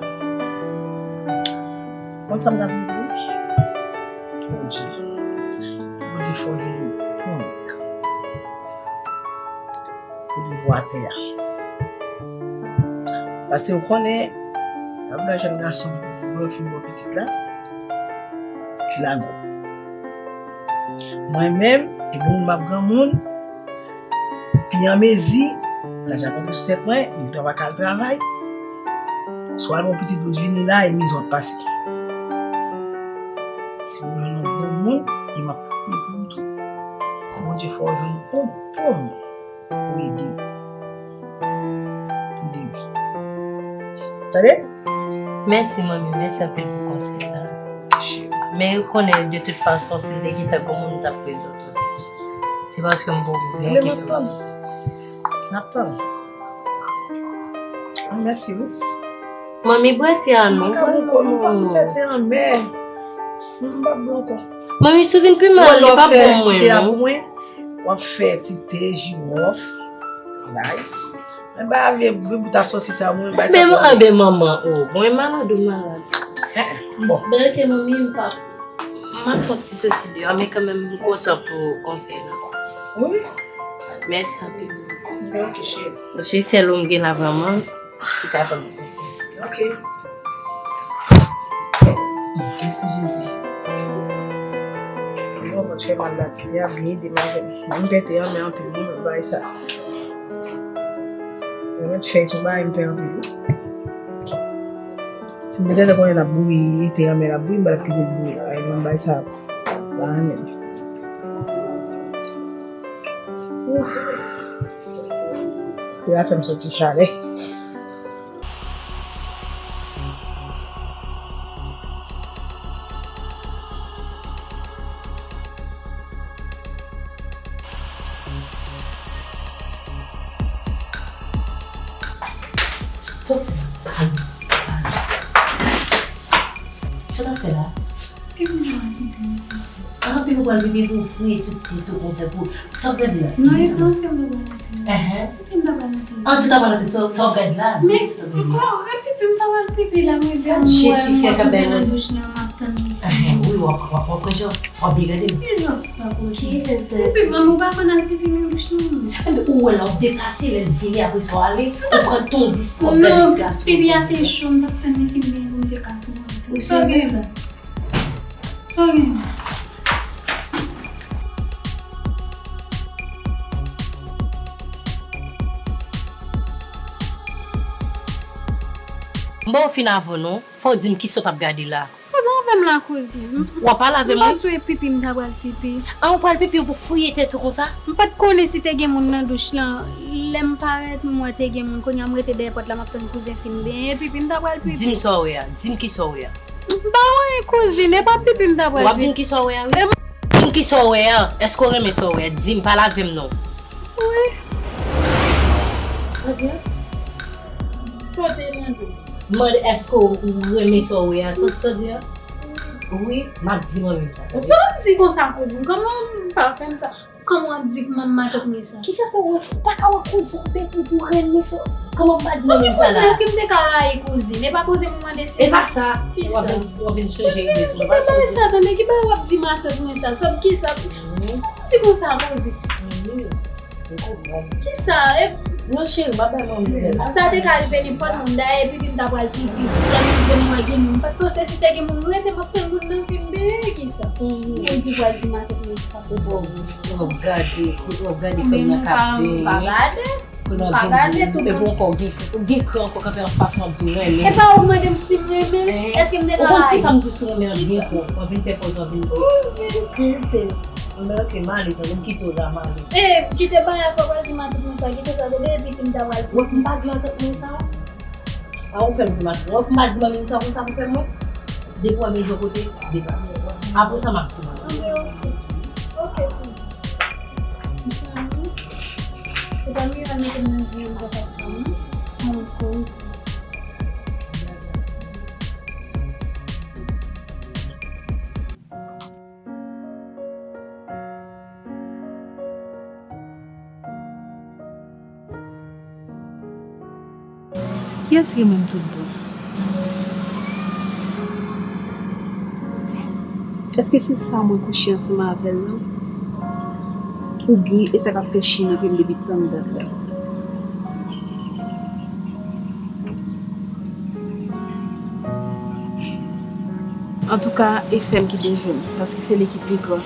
Konn sa m t ap rele wi. Bondye. Bondye fè w vini pou nèg. Pou devwa tè a. Paske w konnen, lè w jwenn gason pitit li, ou fin bò pitit la, ki lago. Mwen menm, e granmoun m ap granmoun, pi an mezi, laj ap antre sou tèt mwen, m dwa pa ka al travay. Swa lè yon pitit bout vini la, e mizè w ap pase. Si w jwenn yon bon moun, e m ap priye pou ou tou. Bondye fè w jwenn yon bon moun pou ede w. Pou demen. Tande? Mèsi, manmi. Mèsi anpil pou konsèy la. Men ou konnen, de tout fason, si m te gentan gon moun, m t ap prezante w. Se paske m poko gen. Ebyen, m ap tann. M ap tann. Mèsi, wi. Manmi, bwè te a non. Mwen ka bwè kò, mwen pa bwè te anmè. M pa bwè ankò. Manmi, si w vin pi mal, li pa bon mwen non. W ap fè ti te jiwòf. Bay. Mwen pa vle bouta sòsi sa, mwen bay sa. Men, anben, manman, o, bon, e malad ou malad. Bon. Ben, ok, manmi, m pa, m ap fè yon ti soti deyò, men kanmenm, m kontan pou konsèy la. Wi. Mèsi anpil. Ok, cheri. Cheri, sèl ou m gen la vrèman. Ki ka ban m konsèy. Ok. Mèsi, Jezi. Chè mal la ti a byen ede m avè l. Mwen m pete anmè anpil wi nan bagay sa. Mwen mèt fè tou bagay m pè anpil wi. Si m te gentan konnen l ap bouyi, te anmè l ap bouyi, m pa t ap kite l bouyi la. Ay, nan bagay sa pa renmen. Ouf. Se la fè m santi chalè. Sa w fè la? Pale, pale. Sa w ap fè la? Ke m nan pipi. Ah, pipi w pral pipi pou fouye tout tèt ou konsa pou. Sa w gade la? Non, e nan antre m nan gade. Enhen. Pipi m ta pral antre. Ah, tout ta pral antre, sa w gade la? Men, oh, e pipi m ta pral pipi la, mwen vle m wè mwen kouzen nan douch nan, m ap tann li fini. Enhen, wi, w ap, w ap, w ap wè jan w ap byen gade m. Ki jan sa pou ki fè sa? Pipi, manmi, ou pa konn al pipi nan douch nan, non. Enben, ou wè la, w ap deplase, lè l vini, apre sa w ale, ou pran ton dis, w ap gade ti gason. Non, pipi a te cho, m t ap tann li fini, pou m te ka tou antre. Ou serye? Sa w gen la? Sa w gen? M ba w fin avan non. Fò w di m kisa w t ap gade la. Sa w gen avè m la, kouzin? W ap pale avè m, wi. M pa di w e pipi m ta pral pipi. An, ou pral pipi, ou pou fouye tèt ou konsa? M pa t konnen si te gen moun nan douch lan. Lè m parèt, m wè te gen moun. Kounye a m rete dèyè pòt la, m ap tann kouzen fin benyen. E pipi m ta pral pipi. Di m sa w wè a. Di m kisa w wè a. M pa wè anyen, kouzin, e pa pipi m ta pral pipi. W ap di m kisa w wè a, wi. Di m kisa w wè a. Èske w renmen sa w wè a? Di m, pale avè m non. Wi. Sa w di a? Sa w te mande? M mande èske w renmen sa w wè a? Sa w, sa w di a? Wi, m ap di manmi m sa. Sa w ap di konsa, kouzin? Kòman w pa fè m sa? Kòman w ap di manmi matant mwen sa? Kisa fè w pa ka wè kouzin w bèl pou di w renmen sa? Kòman m pa di manmi m sa la? Èske m te ka rayi kouzin? E pa kouzin m mande si. E pa sa. Kisa? W ap vin, w ap vin chanje ide sou mwen. Ki bagay sa, tande? Ki bagay w ap di matant mwen sa? Sa, kisa? Sa w di konsa, kouzin? Kisa? E non, cheri, m ap bay manmi nouvèl. Sa te ka rive nenpòt moun. Dayè, pipi m ta pral pipi. Lè m rive, m wè gen moun. M pa t panse si te gen moun. M rete, m ap tann moun nan vin benyen, kisa? Mwen di pral di matant mwen sa. Ou bon, w ap gade, w ap gade fè m nan ka benyen. Kounye a w ap vin di m, epi w ankò gen, ou gen kran ankò kanpe anfas mwen ap di w renmen. E pa ou mande m si m renmen l? Èske m te ka rayi? Ou konn kisa m di w si w renmen an gen kran, w ap vin fè pòz w ap vin di. Oke, oke, m ale, tande, m kite w la, m ale. E, kite bagay fò pral di matant mwen sa, kite sa, tande, epi m ta pral. Wè, m pa di matant mwen sa. A ou fè m di matant. Wè, m pa di manmi m sa konsa pou fè mwen. Depi w ap vin yon kote, deplase. Apre sa, m ap di manmi. Anben, oke. Oke, tou. Mesye, wi. Se pa miyò al mete m nan zen anba sa, non? Ankò yon fwa. Kiyès renmen m tout bon? Èske se sa mwen kouche ansanm avè l lan? Oubyen e sa k ap fè chen nan pye m depi tann dat la? Antouka, e sè m ki te jwenn, paske se li ki pi gran.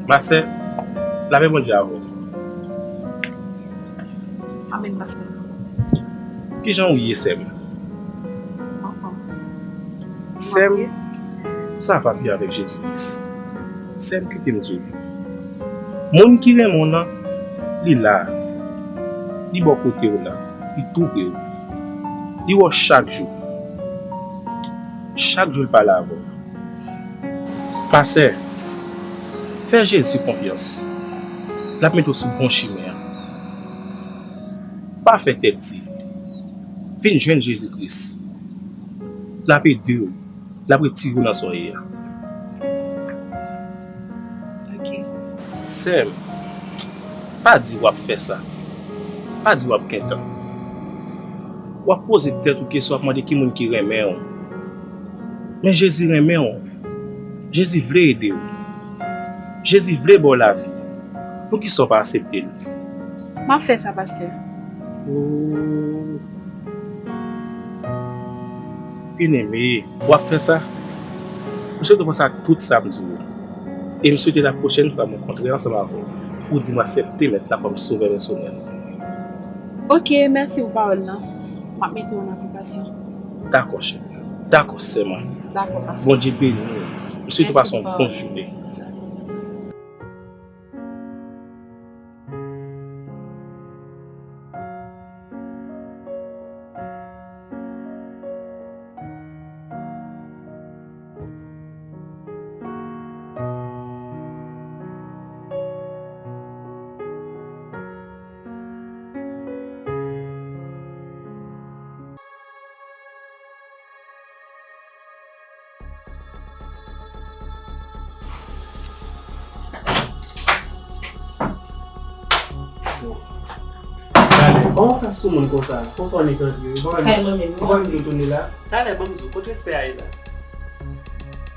Ma sè, lapè Bondye avè w. Amèn, pastè. Kijan w ye, sè m? Anfòm. Sè m, sa va byen avèk Jezi Kris. Sè m, kite m di w. Moun ki renmen w nan, li la. Li bò kote w nan. Li tou pre w. Li wè w chak jou. Chak jou l pale avè w. Ma sè, fè Jezi konfyans. L ap mete w sou bon chimen an. Pa fè tèt di. Vin jwenn Jezi Kris. L ap ede w. L ap retire w nan sa w ye a. Ok. Sè m, pa di w ap fè sa. Pa di w ap gentan. W ap poze tèt ou kesyon, w ap mande ki moun ki renmen w. Men Jezi renmen w. Jezi vle ede w. Jezi vle ba w lavi. Poukisa w pa aksepte l? M ap fè sa, pastè. Oh. Byeneme, w ap fè sa? M swete w panse ak tout sa m di w yo. E m swete la pwochèn fwa mwen kontre ansanm avè w, ou di m aksepte m èt la kòm sovè pèsonèl. Ok, mèsi pou pawòl lan. M ap mete yo an aplikasyon. Dakò, cheri. Dakò, sè mwen. Dakò, pastè. Bondye beni w. M swete w pase yon bon jounen. Talè, kòman w fè sou moun konsa? Konsa w nik antre? Ou pa wè m, ou pa wè m tou tounen la? Talè, ban m di w, kot respè a ye la?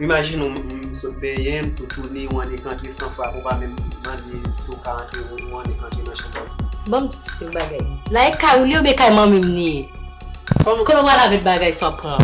Imajine w, m, m sot benyen, m tou tounen, ou annik antre san frape, ou pa menm mande si w ka antre, ou, ou annik antre nan chanm mwen. Ban m di w ti bagay. La e kay ou li ye oubyen kay manmi m li ye? Kòman w pral avèk bagay sa w ap pran?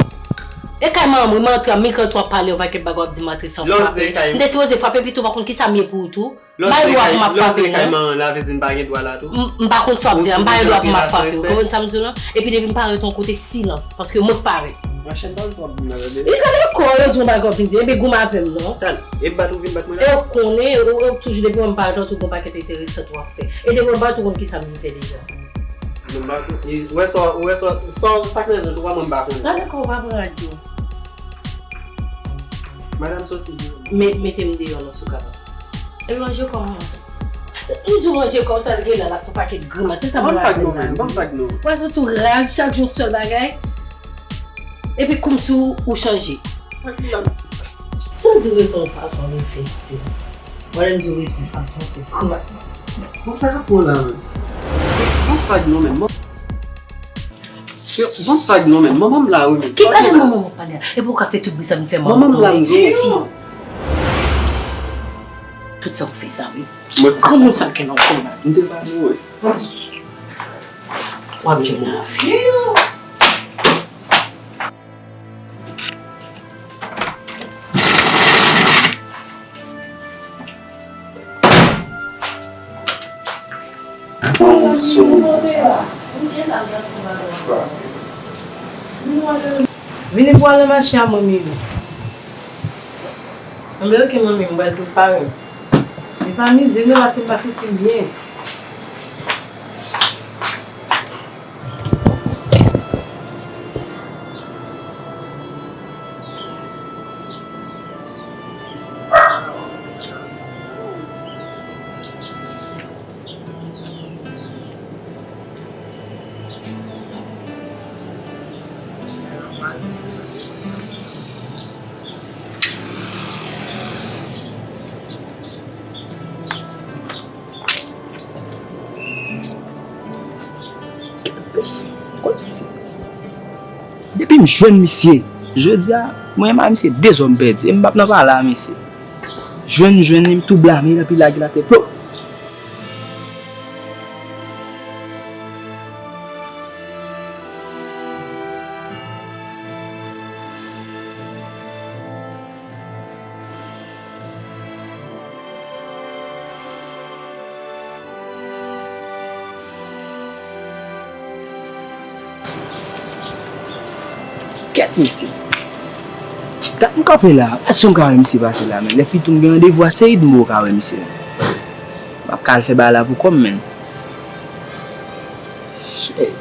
E kay manman m, mwen antre a migrant w ap pale yon pakèt bagay w ap di m antre san frape. M te sipoze frape pito, pa konn kisa m ye pou ou tou. M pa gen dwa pou m ap frape w non. Kay manman la vle di m pa gen dwa la tou? M, m pa konn sa w ap di a, m pa gen dwa pou m ap frape w. Ou konprann sa m di w lan? Epi depi m parèt yon kote, silans, paske mwen k parèt. Machèt, ban m sa w ap di m nan, tande. Li gade kò w, yo di yon bagay w ap vin di, epi goumen avè m non. Talè, e bat ou vin bat mwen la? E w konnen, e w, e w toujou depi mwen m parèt la, w toujou gon pakèt enteresan w ap fè. E depi mwen parèt ou konn kisa m vin fè deja. Mwen pa konn. Ou wè sa, ou wè sa, sa, sa k nan tèt ou a mwen m pa konnen. Gade kò w pa pran radyo. Madanm soti deyò. Met, mete m deyò non si w kapab. Epi ranje kò mwen. M di w ranje kò w, sa l gen la, l ap fè pakèt grimas. Se sa m rale la. Ban m vag non, menm. Ban m vag non. Wè soti w raz, chak jou sèl bagay. Epi kòmsi w, ou chanje. Sa w di reponn fason w fè stil. Wè lè m di w reponn fason w fè grimas. Bon, sa k ap pran la menm? Ban m vag non, menm. Yo, ban m vag non, menm. Manman m la, wi, menm. Ki pale manman m ap pale a? Epi w ka fè tout bri sa vin fè manman m tonbe isi. Tout sa w fè sa, wi. Granmoun sa k gen nan kò w la. M te ba nou, wi. W ap jwenn afè. Vini pou al nan mache a, manmi. Anben, ok, manmi, m pral prepare m. Se pa mizè, non, paske m pa santi m byen. Depi m jwenn misye, jodi a, mwen menm ak misye de zòm pèdi, e m p ap nan pale a misye. Jwenn, jwenn li, m tou blame l, epi lage l atè, plop! Kèt, mesye. Dat m kanpe la, pa janm ka wè misye pase la, men lè pito m gen randevou a Seyid, m poko ka wè misye, men. M ap ka al fè bagay la pou kò m, men. Shit.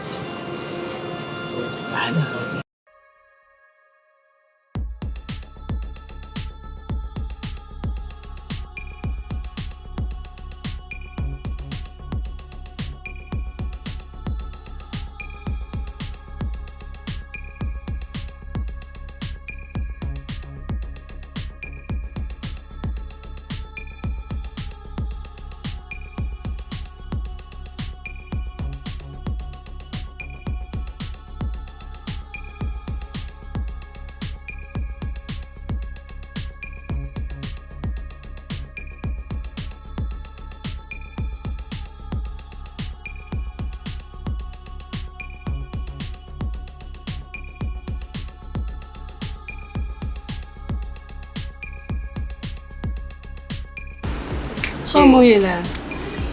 Kòman w ye la?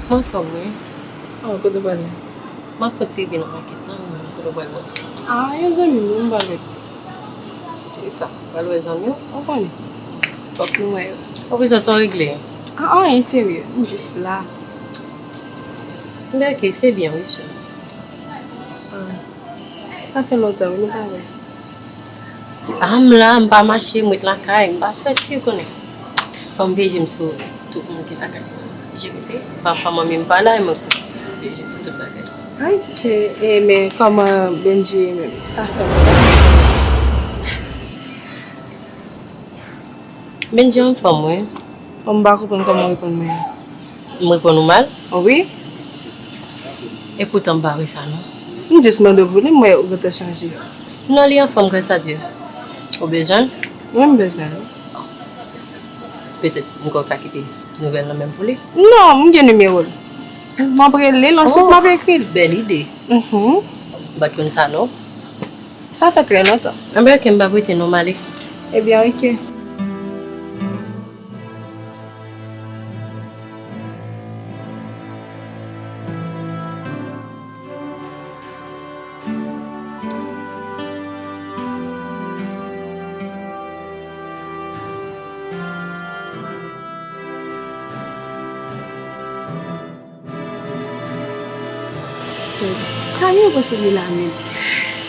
Mwen anfòm, wi. Oh, kote w pral la? M ap fè ti rive nan makèt la, mwen, kote w pral la? Ah, yon zanmi m, m pral wè. Se sa, pral wè zanmi w? Ou konnen. Fòk nou wè yo. Poukisa sa w regle? Ah, anyen serye, m jis la. Enben, ok, se byen, wi, sè. Ah, sa fè lontan, wi, nou pa wè. Ah, m la, m pa mache, m ret lakay, m pa soti, ou konnen. Fò m veje m sou tout moun ki lakay. Je rete. Papa, manmi m pa la, e mwen pou veje sou tout bagay. Ok, e men kòman Benji ye menm? Sa fè lontan. Benji anfòm, wi. Bon, m pa konprann kòman w reponn mwen an. M reponn ou mal? Wi. E poutan m pa vre sa, non. M jis mande w pou li, m wè ou gentan chanje. Non, li anfòm, gras a Dye. Ou bezwen l? Wi, m bezwen l. Petèt m kwè w ka kite nouvèl nan men m pou li. Non, m gen nimewo l. M ap rele l, answit m ap ekri l. Bèl ide. Mhm. M pa t konn sa, non. Sa fè trè lontan. Enben, ok, m p ap rete non, m ale. Ebyen, ok. Sa yo panse li la menm.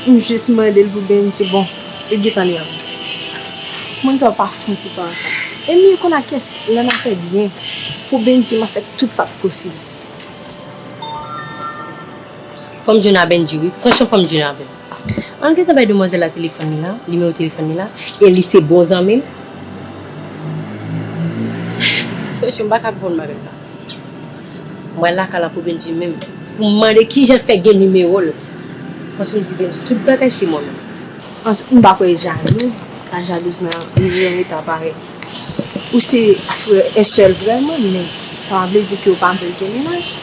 M jis mande l pou Benji, bon, e gentan li ap. Moun sa yo pa fouti pa ansanm. E m ye konn ak kiyès, lè n a fè byen pou Benji, m a fè tout sa k posib. Fò m jwenn a Benji, wi. Franchman, fò m jwenn avè l. Ann gentan bay demwazèl la telefòn li la, nimewo telefòn li la, e li se bon zanmi m. Franchman, m pa ka konprann bagay sa. Mwen lakay la pou Benji menm. Pou m mande kijan l fè gen nimewo l. Paske m di Benji, tout bagay se mwen menm. Answit, m pa kwè jalouz ka jalouz nan yon eta parèy. Ou se frè e sè l vrèman, men sa pa vle di ke w pa vle l gen mennaj.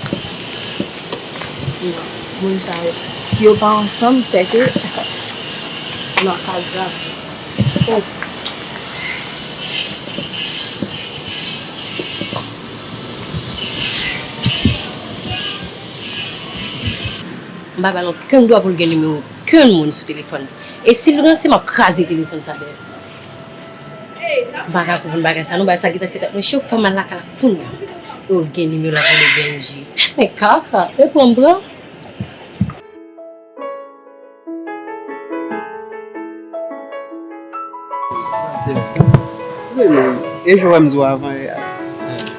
Non, moun sa yo, si yo pa ansanm, se ke nan ka grav. Oh. M pa ba l okenn dwa pou l gen nimewo okenn moun sou telefòn li. E si l ranse, m ap kraze telefòn sa dèyè l. M pa ka konprann bagay sa, non, bagay sa gentan fèt ak mwen. Chak fwa m al lakay la kounye a, e w gen nimewo l ap rele Benji. Men kaka, e pran m pran. Wi, men, e jan w wè m di w avan yè a.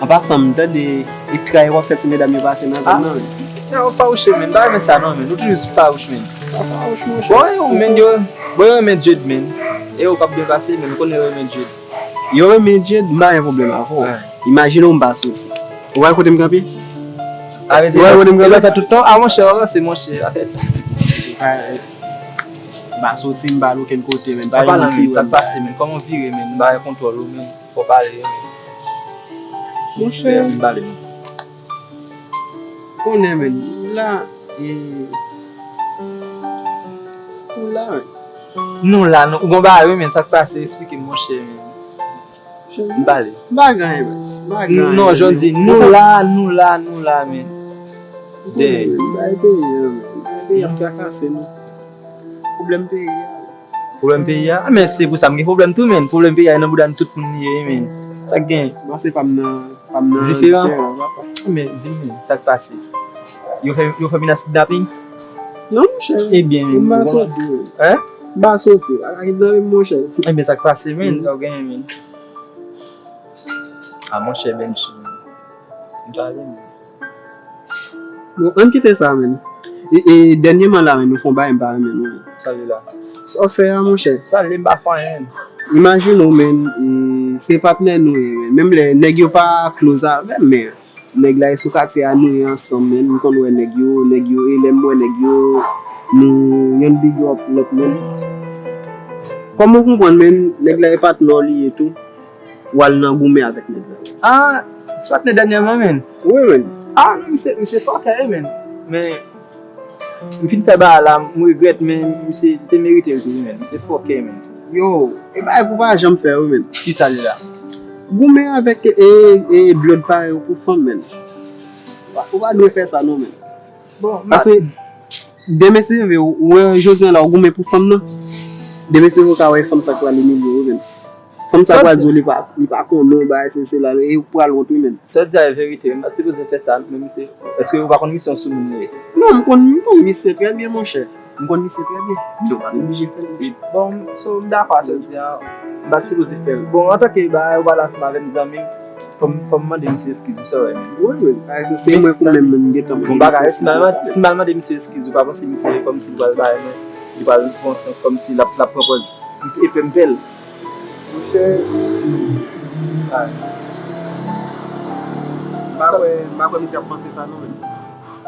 An pasan, m tande e tray w ap fè ti medam yo pase nan zòn nan, men. Nèg yo fawouch, men. M pa renmen sa, non, men. Nou toujou sou fawouch, men. Pa fawouch, monchè. Bon, e ou, men, yo, bon, yo renmen Jade, men. E ou k ap byen pase, men. M konnen yo renmen Jade. Yo renmen Jade, m pa gen pwoblèm avè w. Imajine w m pa soti. Ou wè kote m kanpe? Ou wè kote m kanpe? Fè tout tan. A, monchè, avanse, monchè, afè sa. M pa soti, m pa al okenn kote, men. Pa gen moun ki wè m. Sa k pase, men? Kòman w vire, men? M pa gen kontwòl ou, men. Fò w pale, men. Monchè. M pale, men. Konnen, men. La, e, ou la, men. Nou la, nou, ou gon bagay, wi, men. Sa k pase? Eksplike m, monchè, men. M pale. M pa gen anyen, baz. M pa gen anyen. Non, jan di, nou la, nou la, nou la, men. Dèyè. Bay peyi a, men. Bay peyi a ap trakase nou. Pwoblèm peyi a. Pwoblèm peyi a? A, men se pou sa m gen pwoblèm tou, men. Pwoblèm peyi a nan bouda n tout moun li ye, men. Sa k gen? Bon, se pa m nan, pa m nan diferan, papa. Men, di m, men, sa k pase? Yo fè, yo fè menas kidnaping? Non, monchè. Ebyen, men, m pa soti, men. Hein? M pa soti. Pa ka kidnape m, monchè. Ebyen, sa k pase, men? Sa w genyen, men? A, monchè, Benji, men. M pale, men. Bon, ann kite sa, men. E, e, dènyèman la, men, nou fè yon bagay m pa renmen, non. Sa l ye la? Sa w fè a, monchè? Sa l ye, m pa fè anyen, men. Imajine w, men, e, se patnè nou ye, men. Menm lè nèg yo pa close avè m, men nèg la e sou katye a nou ye ansanm, men. M konn wè nèg yo, nèg yo, e lè m wè nèg yo, nou, yonn big up lòt, men. Kòman w konprann, men, nèg la e patnè w li ye tou? W al nan goumen avèk nèg la. Ah, se patnè dènyèman, men. Wi, men. Ah, non, misye, misye fòkè, wi, men. Men, m fin fè bagay la, m regrèt, men misye te merite l tou, wi, men. Misye fòkè, men. Yo, e bagay pou pa janm fè, wi, men. Kisa li la? Goumen avèk e, e, e blòd parèy ou pou fanm, menn. Ou pa dwe fè sa, non, menn. Bon, m pa Paske, demen se vre, ou wè jodi a la, ou goumen pou fanm nan. Demen se vre, ou ka wè fanm sa k pral imilye ou, menn. Fanm sa Sa pral di- di w li pa, li pa konnen w, bagay se, se la, e ou pral wont, wi, menn. Sa w di a e verite, wi, m pa t sipoze fè sa, men misye, èske ou pa konn misye yon soumoun li ye? Non, m konn, m konn misye trè byen, monchè. M konn misye trè byen. Yo pa oblije fè l. Wi, bon, so, m dakò a sa w di a, m pa t sipoze fè l. Bon, antanke bagay ou pale ansanm avè m, zanmi m, fò m, fò m mande misye eskiz, ou sa w wè, men. Wi, wi, bagay se, se mwen pou menm, menm, m gentan Bon, mande bagay, misye si m al eskiz. Man-, si m al mande misye eskiz, ou pa panse misye kòmsi li pral bay mwen, li pral pran sans kòmsi l ap, l ap pran pòz. Epi m pè l. Monchè, ay. M pa kwè, m pa kwè misye ap panse sa non, menm.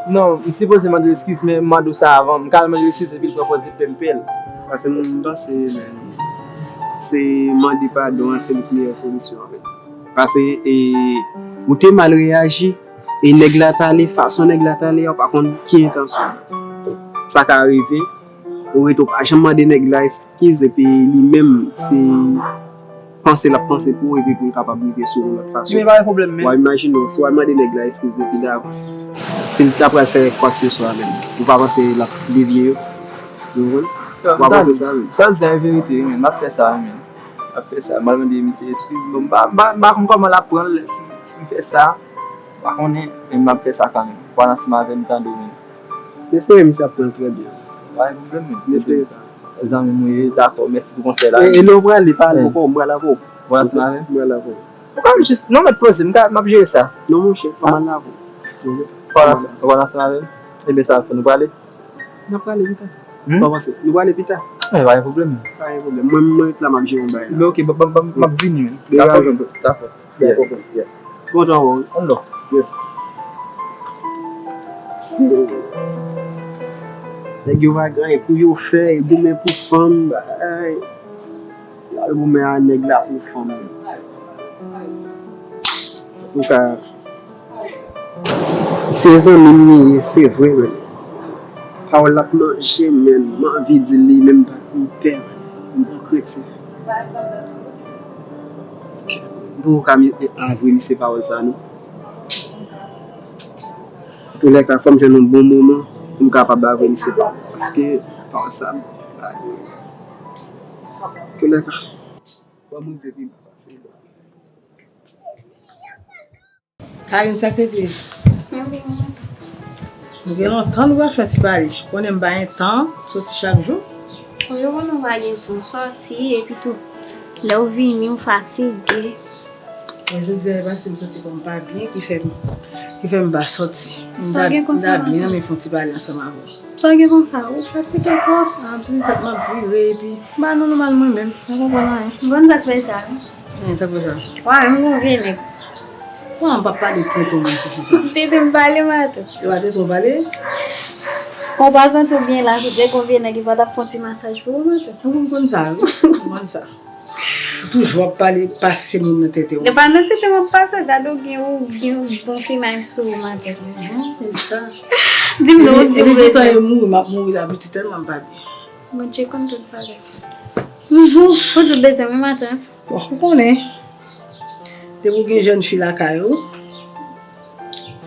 Non, m sipoze mande l eskiz, men m mande w sa avan. M ka al mande l eskiz epi l pran pòz li pè m pè l. Paske m, m panse, menm, se mande padon an, se li k meyè solisyon an, menm. Paske, e, ou te mal reyaji, e nèg la t ale, fason nèg la t ale a, ou pa konn ki entansyon. Sa ka rive, ou rete, ou pa janm mande nèg la eskiz, epi li menm, se panse l ap panse pou ou, epi pou l kapab rive sou yon lòt fason. Men pa gen pwoblèm, men. W a imajine w, si w al mande nèg la eskiz depi davans, si l ta pral fè kwakeseswa, menm, ou pa panse l ap devye yo? Ou konprann? Ou pa panse sa, menm? Sa w di a e verite, wi, men. M ap fè sa, wi, men. M ap fè sa. M al mande misye eskiz. Bon, m pa, m pa, m pa konn kòman l ap pran l si, si m fè sa. M pa konnen, men m ap fè sa kanmenm. Pran ansanm avè m, tande w, men. M espere misye ap pran l trè byen. Pa gen pwoblèm, men. M espere sa. Zanmi m, wi, dakò. Mèsi pou konsèy la. E, e lè w prale, pale ankò, m pral avè w. Pran ansanm avè m? M pral avè w. Ou ka jis, non, mèt poze, m ka, m ap jere sa. Non, monchè, pa mal avè w. Pran ansanm, pran ansanm avè m? Ebyen, sa ap fè nou prale? N ap prale pita. Hmm? Sa w panse? Nou prale pita? Wi, pa gen pwoblèm. Pa gen pwoblèm. Mwen, mwen ret la, m ap jere yon bagay la. Men oke, m, m, m, m ap vini, men. Dakò, men. Dakò. Yeah, yeah. Kontan wè w. Yes. Nèg yo pa gen anyen pou yo fè, e goumen pou fanm, bagay. Y al goumen a nèg la pou fanm. Antouka, se zanmi m li ye, se vre, men. Pawòl la ap manje m, men m anvi di l li, men m pa, m pè, m pran kredi. M poko ka mi-, avwe misye pawòl sa, non. Antoulèka, fò m jwenn yon bon moman pou m kapab avwe misye pawòl. Paske, pawòl sa, antoulèka, fò m rive pi ba pase. Karine, sa k regle? Nou gen lontan nou pa fè ti pale. Ou konnen m pa gen tan soti chak jou. Wi, ou konnen w pa gen tan soti, epi tou, lè w vini, w fatige. Men jodi a, e paske m santi kò m pa byen, ki fè m, ki fè m pa soti. M ta, m ta byen renmen fè yon ti pale ansanm avè w. Sa w gen konsa? Ou fatige twòp. A, m santi tèt m ap vire, epi m pa nan nòmal mwen menm. M pa konprann anyen. M konn sa k fè sa, wi. Anyen, sa k fè sa? Wa, menm gon vye nèg. Wa, m p ap pale tenten w menm, tifi sa. Tenten m pale, matant. E pa tenten w pale? Ou pa santi w byen la, si te gon vye nèg, li pa t ap fè yon ti masaj pou ou, matant? Ou konn sa, wi. Ou konn sa. Ou toujou ap pale pase moun nan tenten w. E pa nan tenten m ap pase, gade w gen, ou gen yon bon fimay sou ou, matant. Mhm, e sa. Di m non, ou di m bezwen. Epi poutan e mouri, m ap mouri la, piti tèlman m pa byen. Bondye konn tout bagay. Mhm. Ou di w bezwen, wi, matant. Bon, ou konnen, depi w gen jèn fi lakay ou,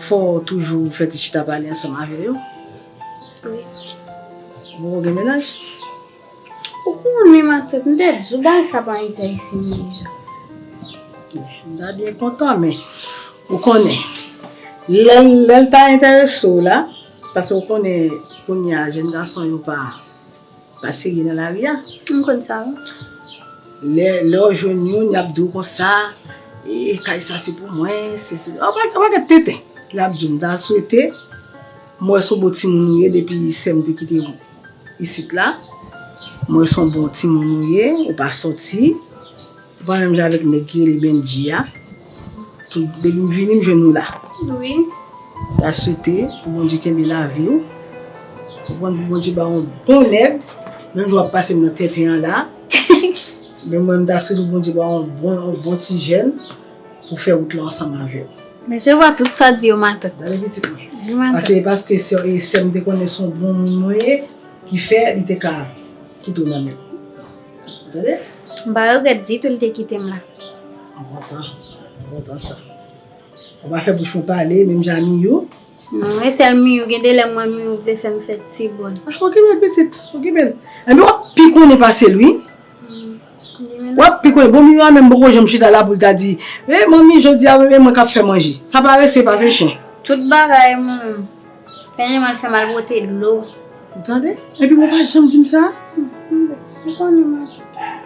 fò w toujou fè ti chita pale ansanm avè yo. Wi. Ou poko gen mennaj? Ou konnen, matant, m te di w bagay sa pa enterese m deja. M ta byen kontan, men ou konnen, lè, lè l ta enterese w la, paske ou konnen, kounye a, jèn gason yo pa pa serye nan lari a. M konn sa, wi. Lè, lè w jwenn youn, y ap di w konsa, e, kay sa se pou mwen, se, se, an pa, an pa gen tenten. L ap di w, m ta swete, m wè se yon bon timoun ou ye depi sè m te kite w isit la. M wè se yon bon timoun ou ye, ou pa soti. Ou pa menm jan avèk nèg ki rele Bendji a. Tout, depi m vini, m jwenn ou la. Wi. M ta swete pou Bondye kenbe lavi w. Ou konprann, pou Bondye ba w yon bon nèg. Menm jan w ap pase m nan tenten an la. Men mwen, m ta swete pou Bondye ba w yon bon, yon bon ti jèn pou fè wout la ansanm avè w. Mesye, w a tout sa di yo, matant. Tande pitit mwen. Wi, matant. Paske e paske sè, e sè m te konnen se yon bon moun mwen ye, ki fè li te ka kite w nan men m. Ou tande? M pa regrèt ditou li te kite m la. Kontan, kontan sa. Ou pa fè bouch mwen pale, menm jan Miyou. Non, e sèl Miyou, gen de lè m wè Miyou vle fè m fè ti bòn. Ah, okipe l, pitit, okipe l. Enben, w ap pi konnen pase l, wi. Hmm. W ap pi konnen. Bon, Miyou a menm poko janm chita la pou l ta di, "Eh, manmi, jodi a, e mwen k ap fè manje." Sa parese pase chen. Tout bagay, mwen menm. Penyen m al fè m al pote dlo. Ou tande? Epi ou pa janm di m sa? Hmm, ou konnen, mwen.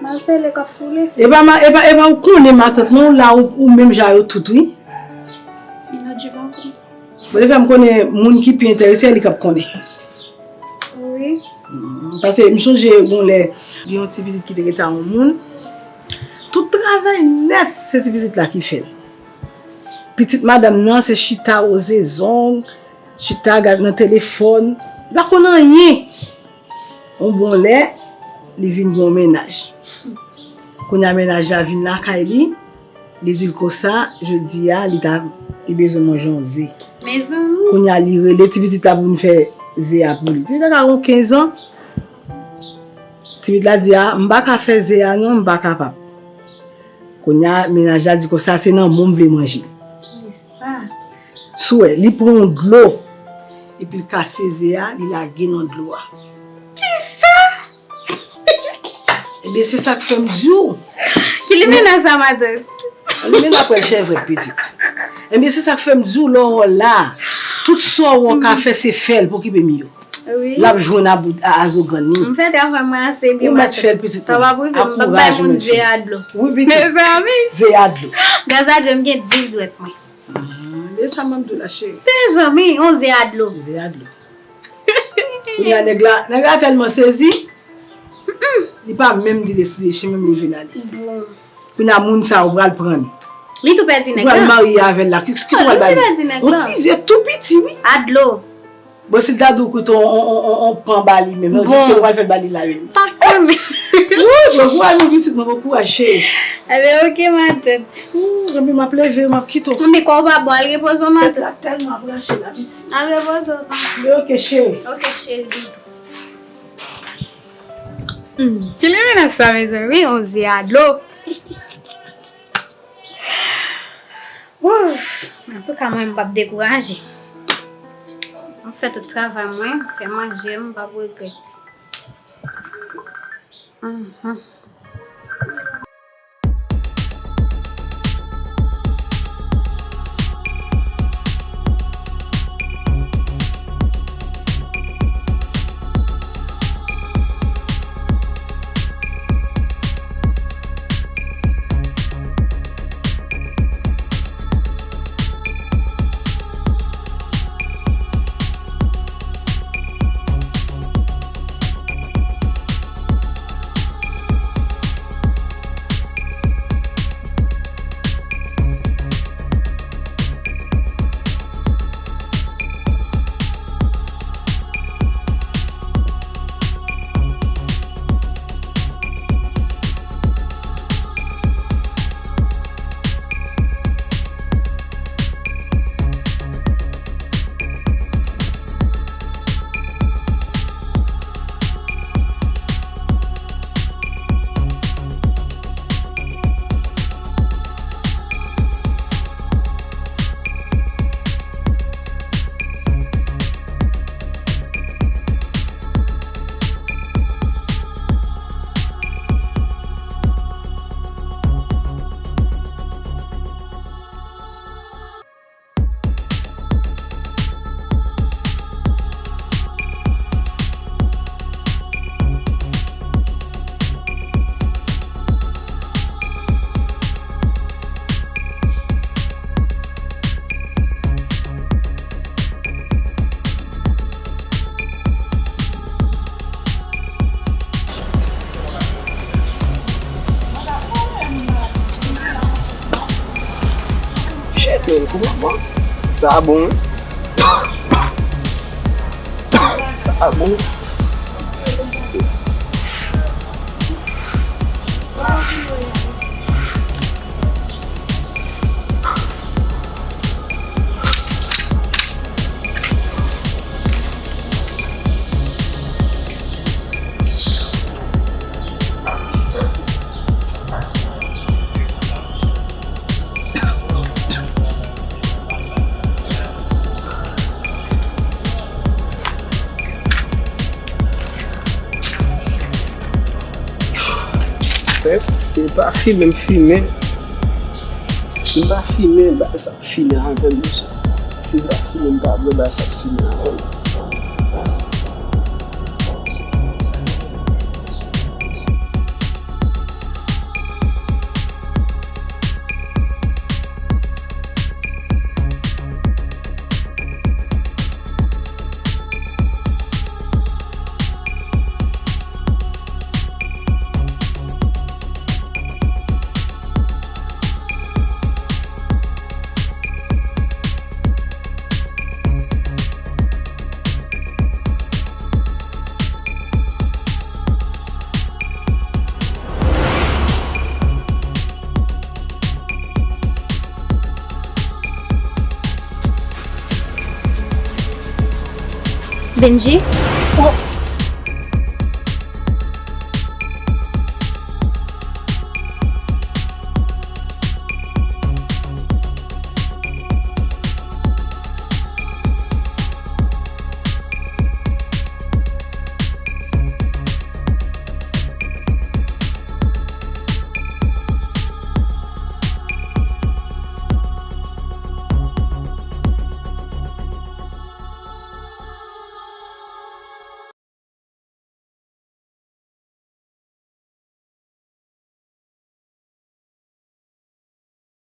M al sele k ap foule. E pa ma, e pa, e pa ou konnen matant, non, la ou, ou menm jan yo tout, wi. Yo di pa konnen. Bon, depi m konnen moun ki pi enterese, li k ap konnen. Wi. Mm, paske m sonje yon lè, gen yon ti pitit ki te rete a yon moun. Tout travay nèt, se ti pitit la ki fè l. Pitit madanm nan, se chita woze zong, chita gad nan telefòn, li pa konn anyen. Yon bon lè, li vin gen yon mennaj. Kounye a mennaj la vin lakay li, li di l konsa, jodi a, li ta, li bezwen manje yon ze. Mezanmi. Kounye a, li rele ti pitit la pou vin fè ze a pou li. Ti pitit la ka gen kenz an. Ti pitit la di, "A, m pa ka fè ze a non, m pa kapab." Kounye a, mennaj la di konsa, "Se nan men w m vle manje." Kisa? Sou wè, li pran yon dlo, epi l kase ze a, li lage nan dlo a. Kisa? Ebyen, se sa k fè m di w. Ki limena sa, matant? Limena pral chèvret, pitit. Ebyen, se sa k fè m di w, lè w la, tout sa w ka fè, se fè l pou okipe Miyou. Wi. L ap jwenn a bout a, a zo grann li. M fè travay mwen ase byen, matant. Ou mèt fè l, pitit mwen. Sa pa prive, m p ap bay moun ze a dlo. Wi, pitit. Mezanmi. Ze a dlo. Gras a Dye, m gen dis dwèt mwen. Ah, men sa m ap di w la, cheri. Mezanmi, yon ze a dlo. Ze a dlo. Kounye a, nèg la, nèg la tèlman sezi, li pa menm di li sezi, li menm leve l ale. Bon. Kounye a, moun sa yo pral pran l. Li tou pèdi nèg la. Ou pral marye avè l la. Kisa w pral ba li? Li pèdi nèg la. Yon ti ze tou piti, wi. A dlo. Bon, si l ta di w koute on, on, on, on, on pan ba li menm, non, bon. Kisa w pral fè ba li la menm? Sa k fè m. Wouy, bon kouraj, mon pitit, mwen, bon kouraj, cheri. Ebyen, oke, matant. Wouy, ebyen, m ap leve, m ap kite w. Mwen, men kò w pa bon, al repoze w, matant. Tèt la tèlman ap rache la, pitit. Al repoze w, tonton. Men oke, cheri. Oke, cheri, doudou. Hmm, ki limena sa, mezanmi, yon ze a dlo. Ouf, antouka, mwen, m p ap dekouraje. M fè tout travay mwen, fè manje, m p ap regrèt. Mhm. Shit, man, kouman, bon? Sa bon, wi. Sa bon. Se pa fimen m fimen. Si m pa fimen, ba sa fimen avè m, mesye. Si m pa fimen, m pa vle ba sa fimen avè m. Benji? Oh,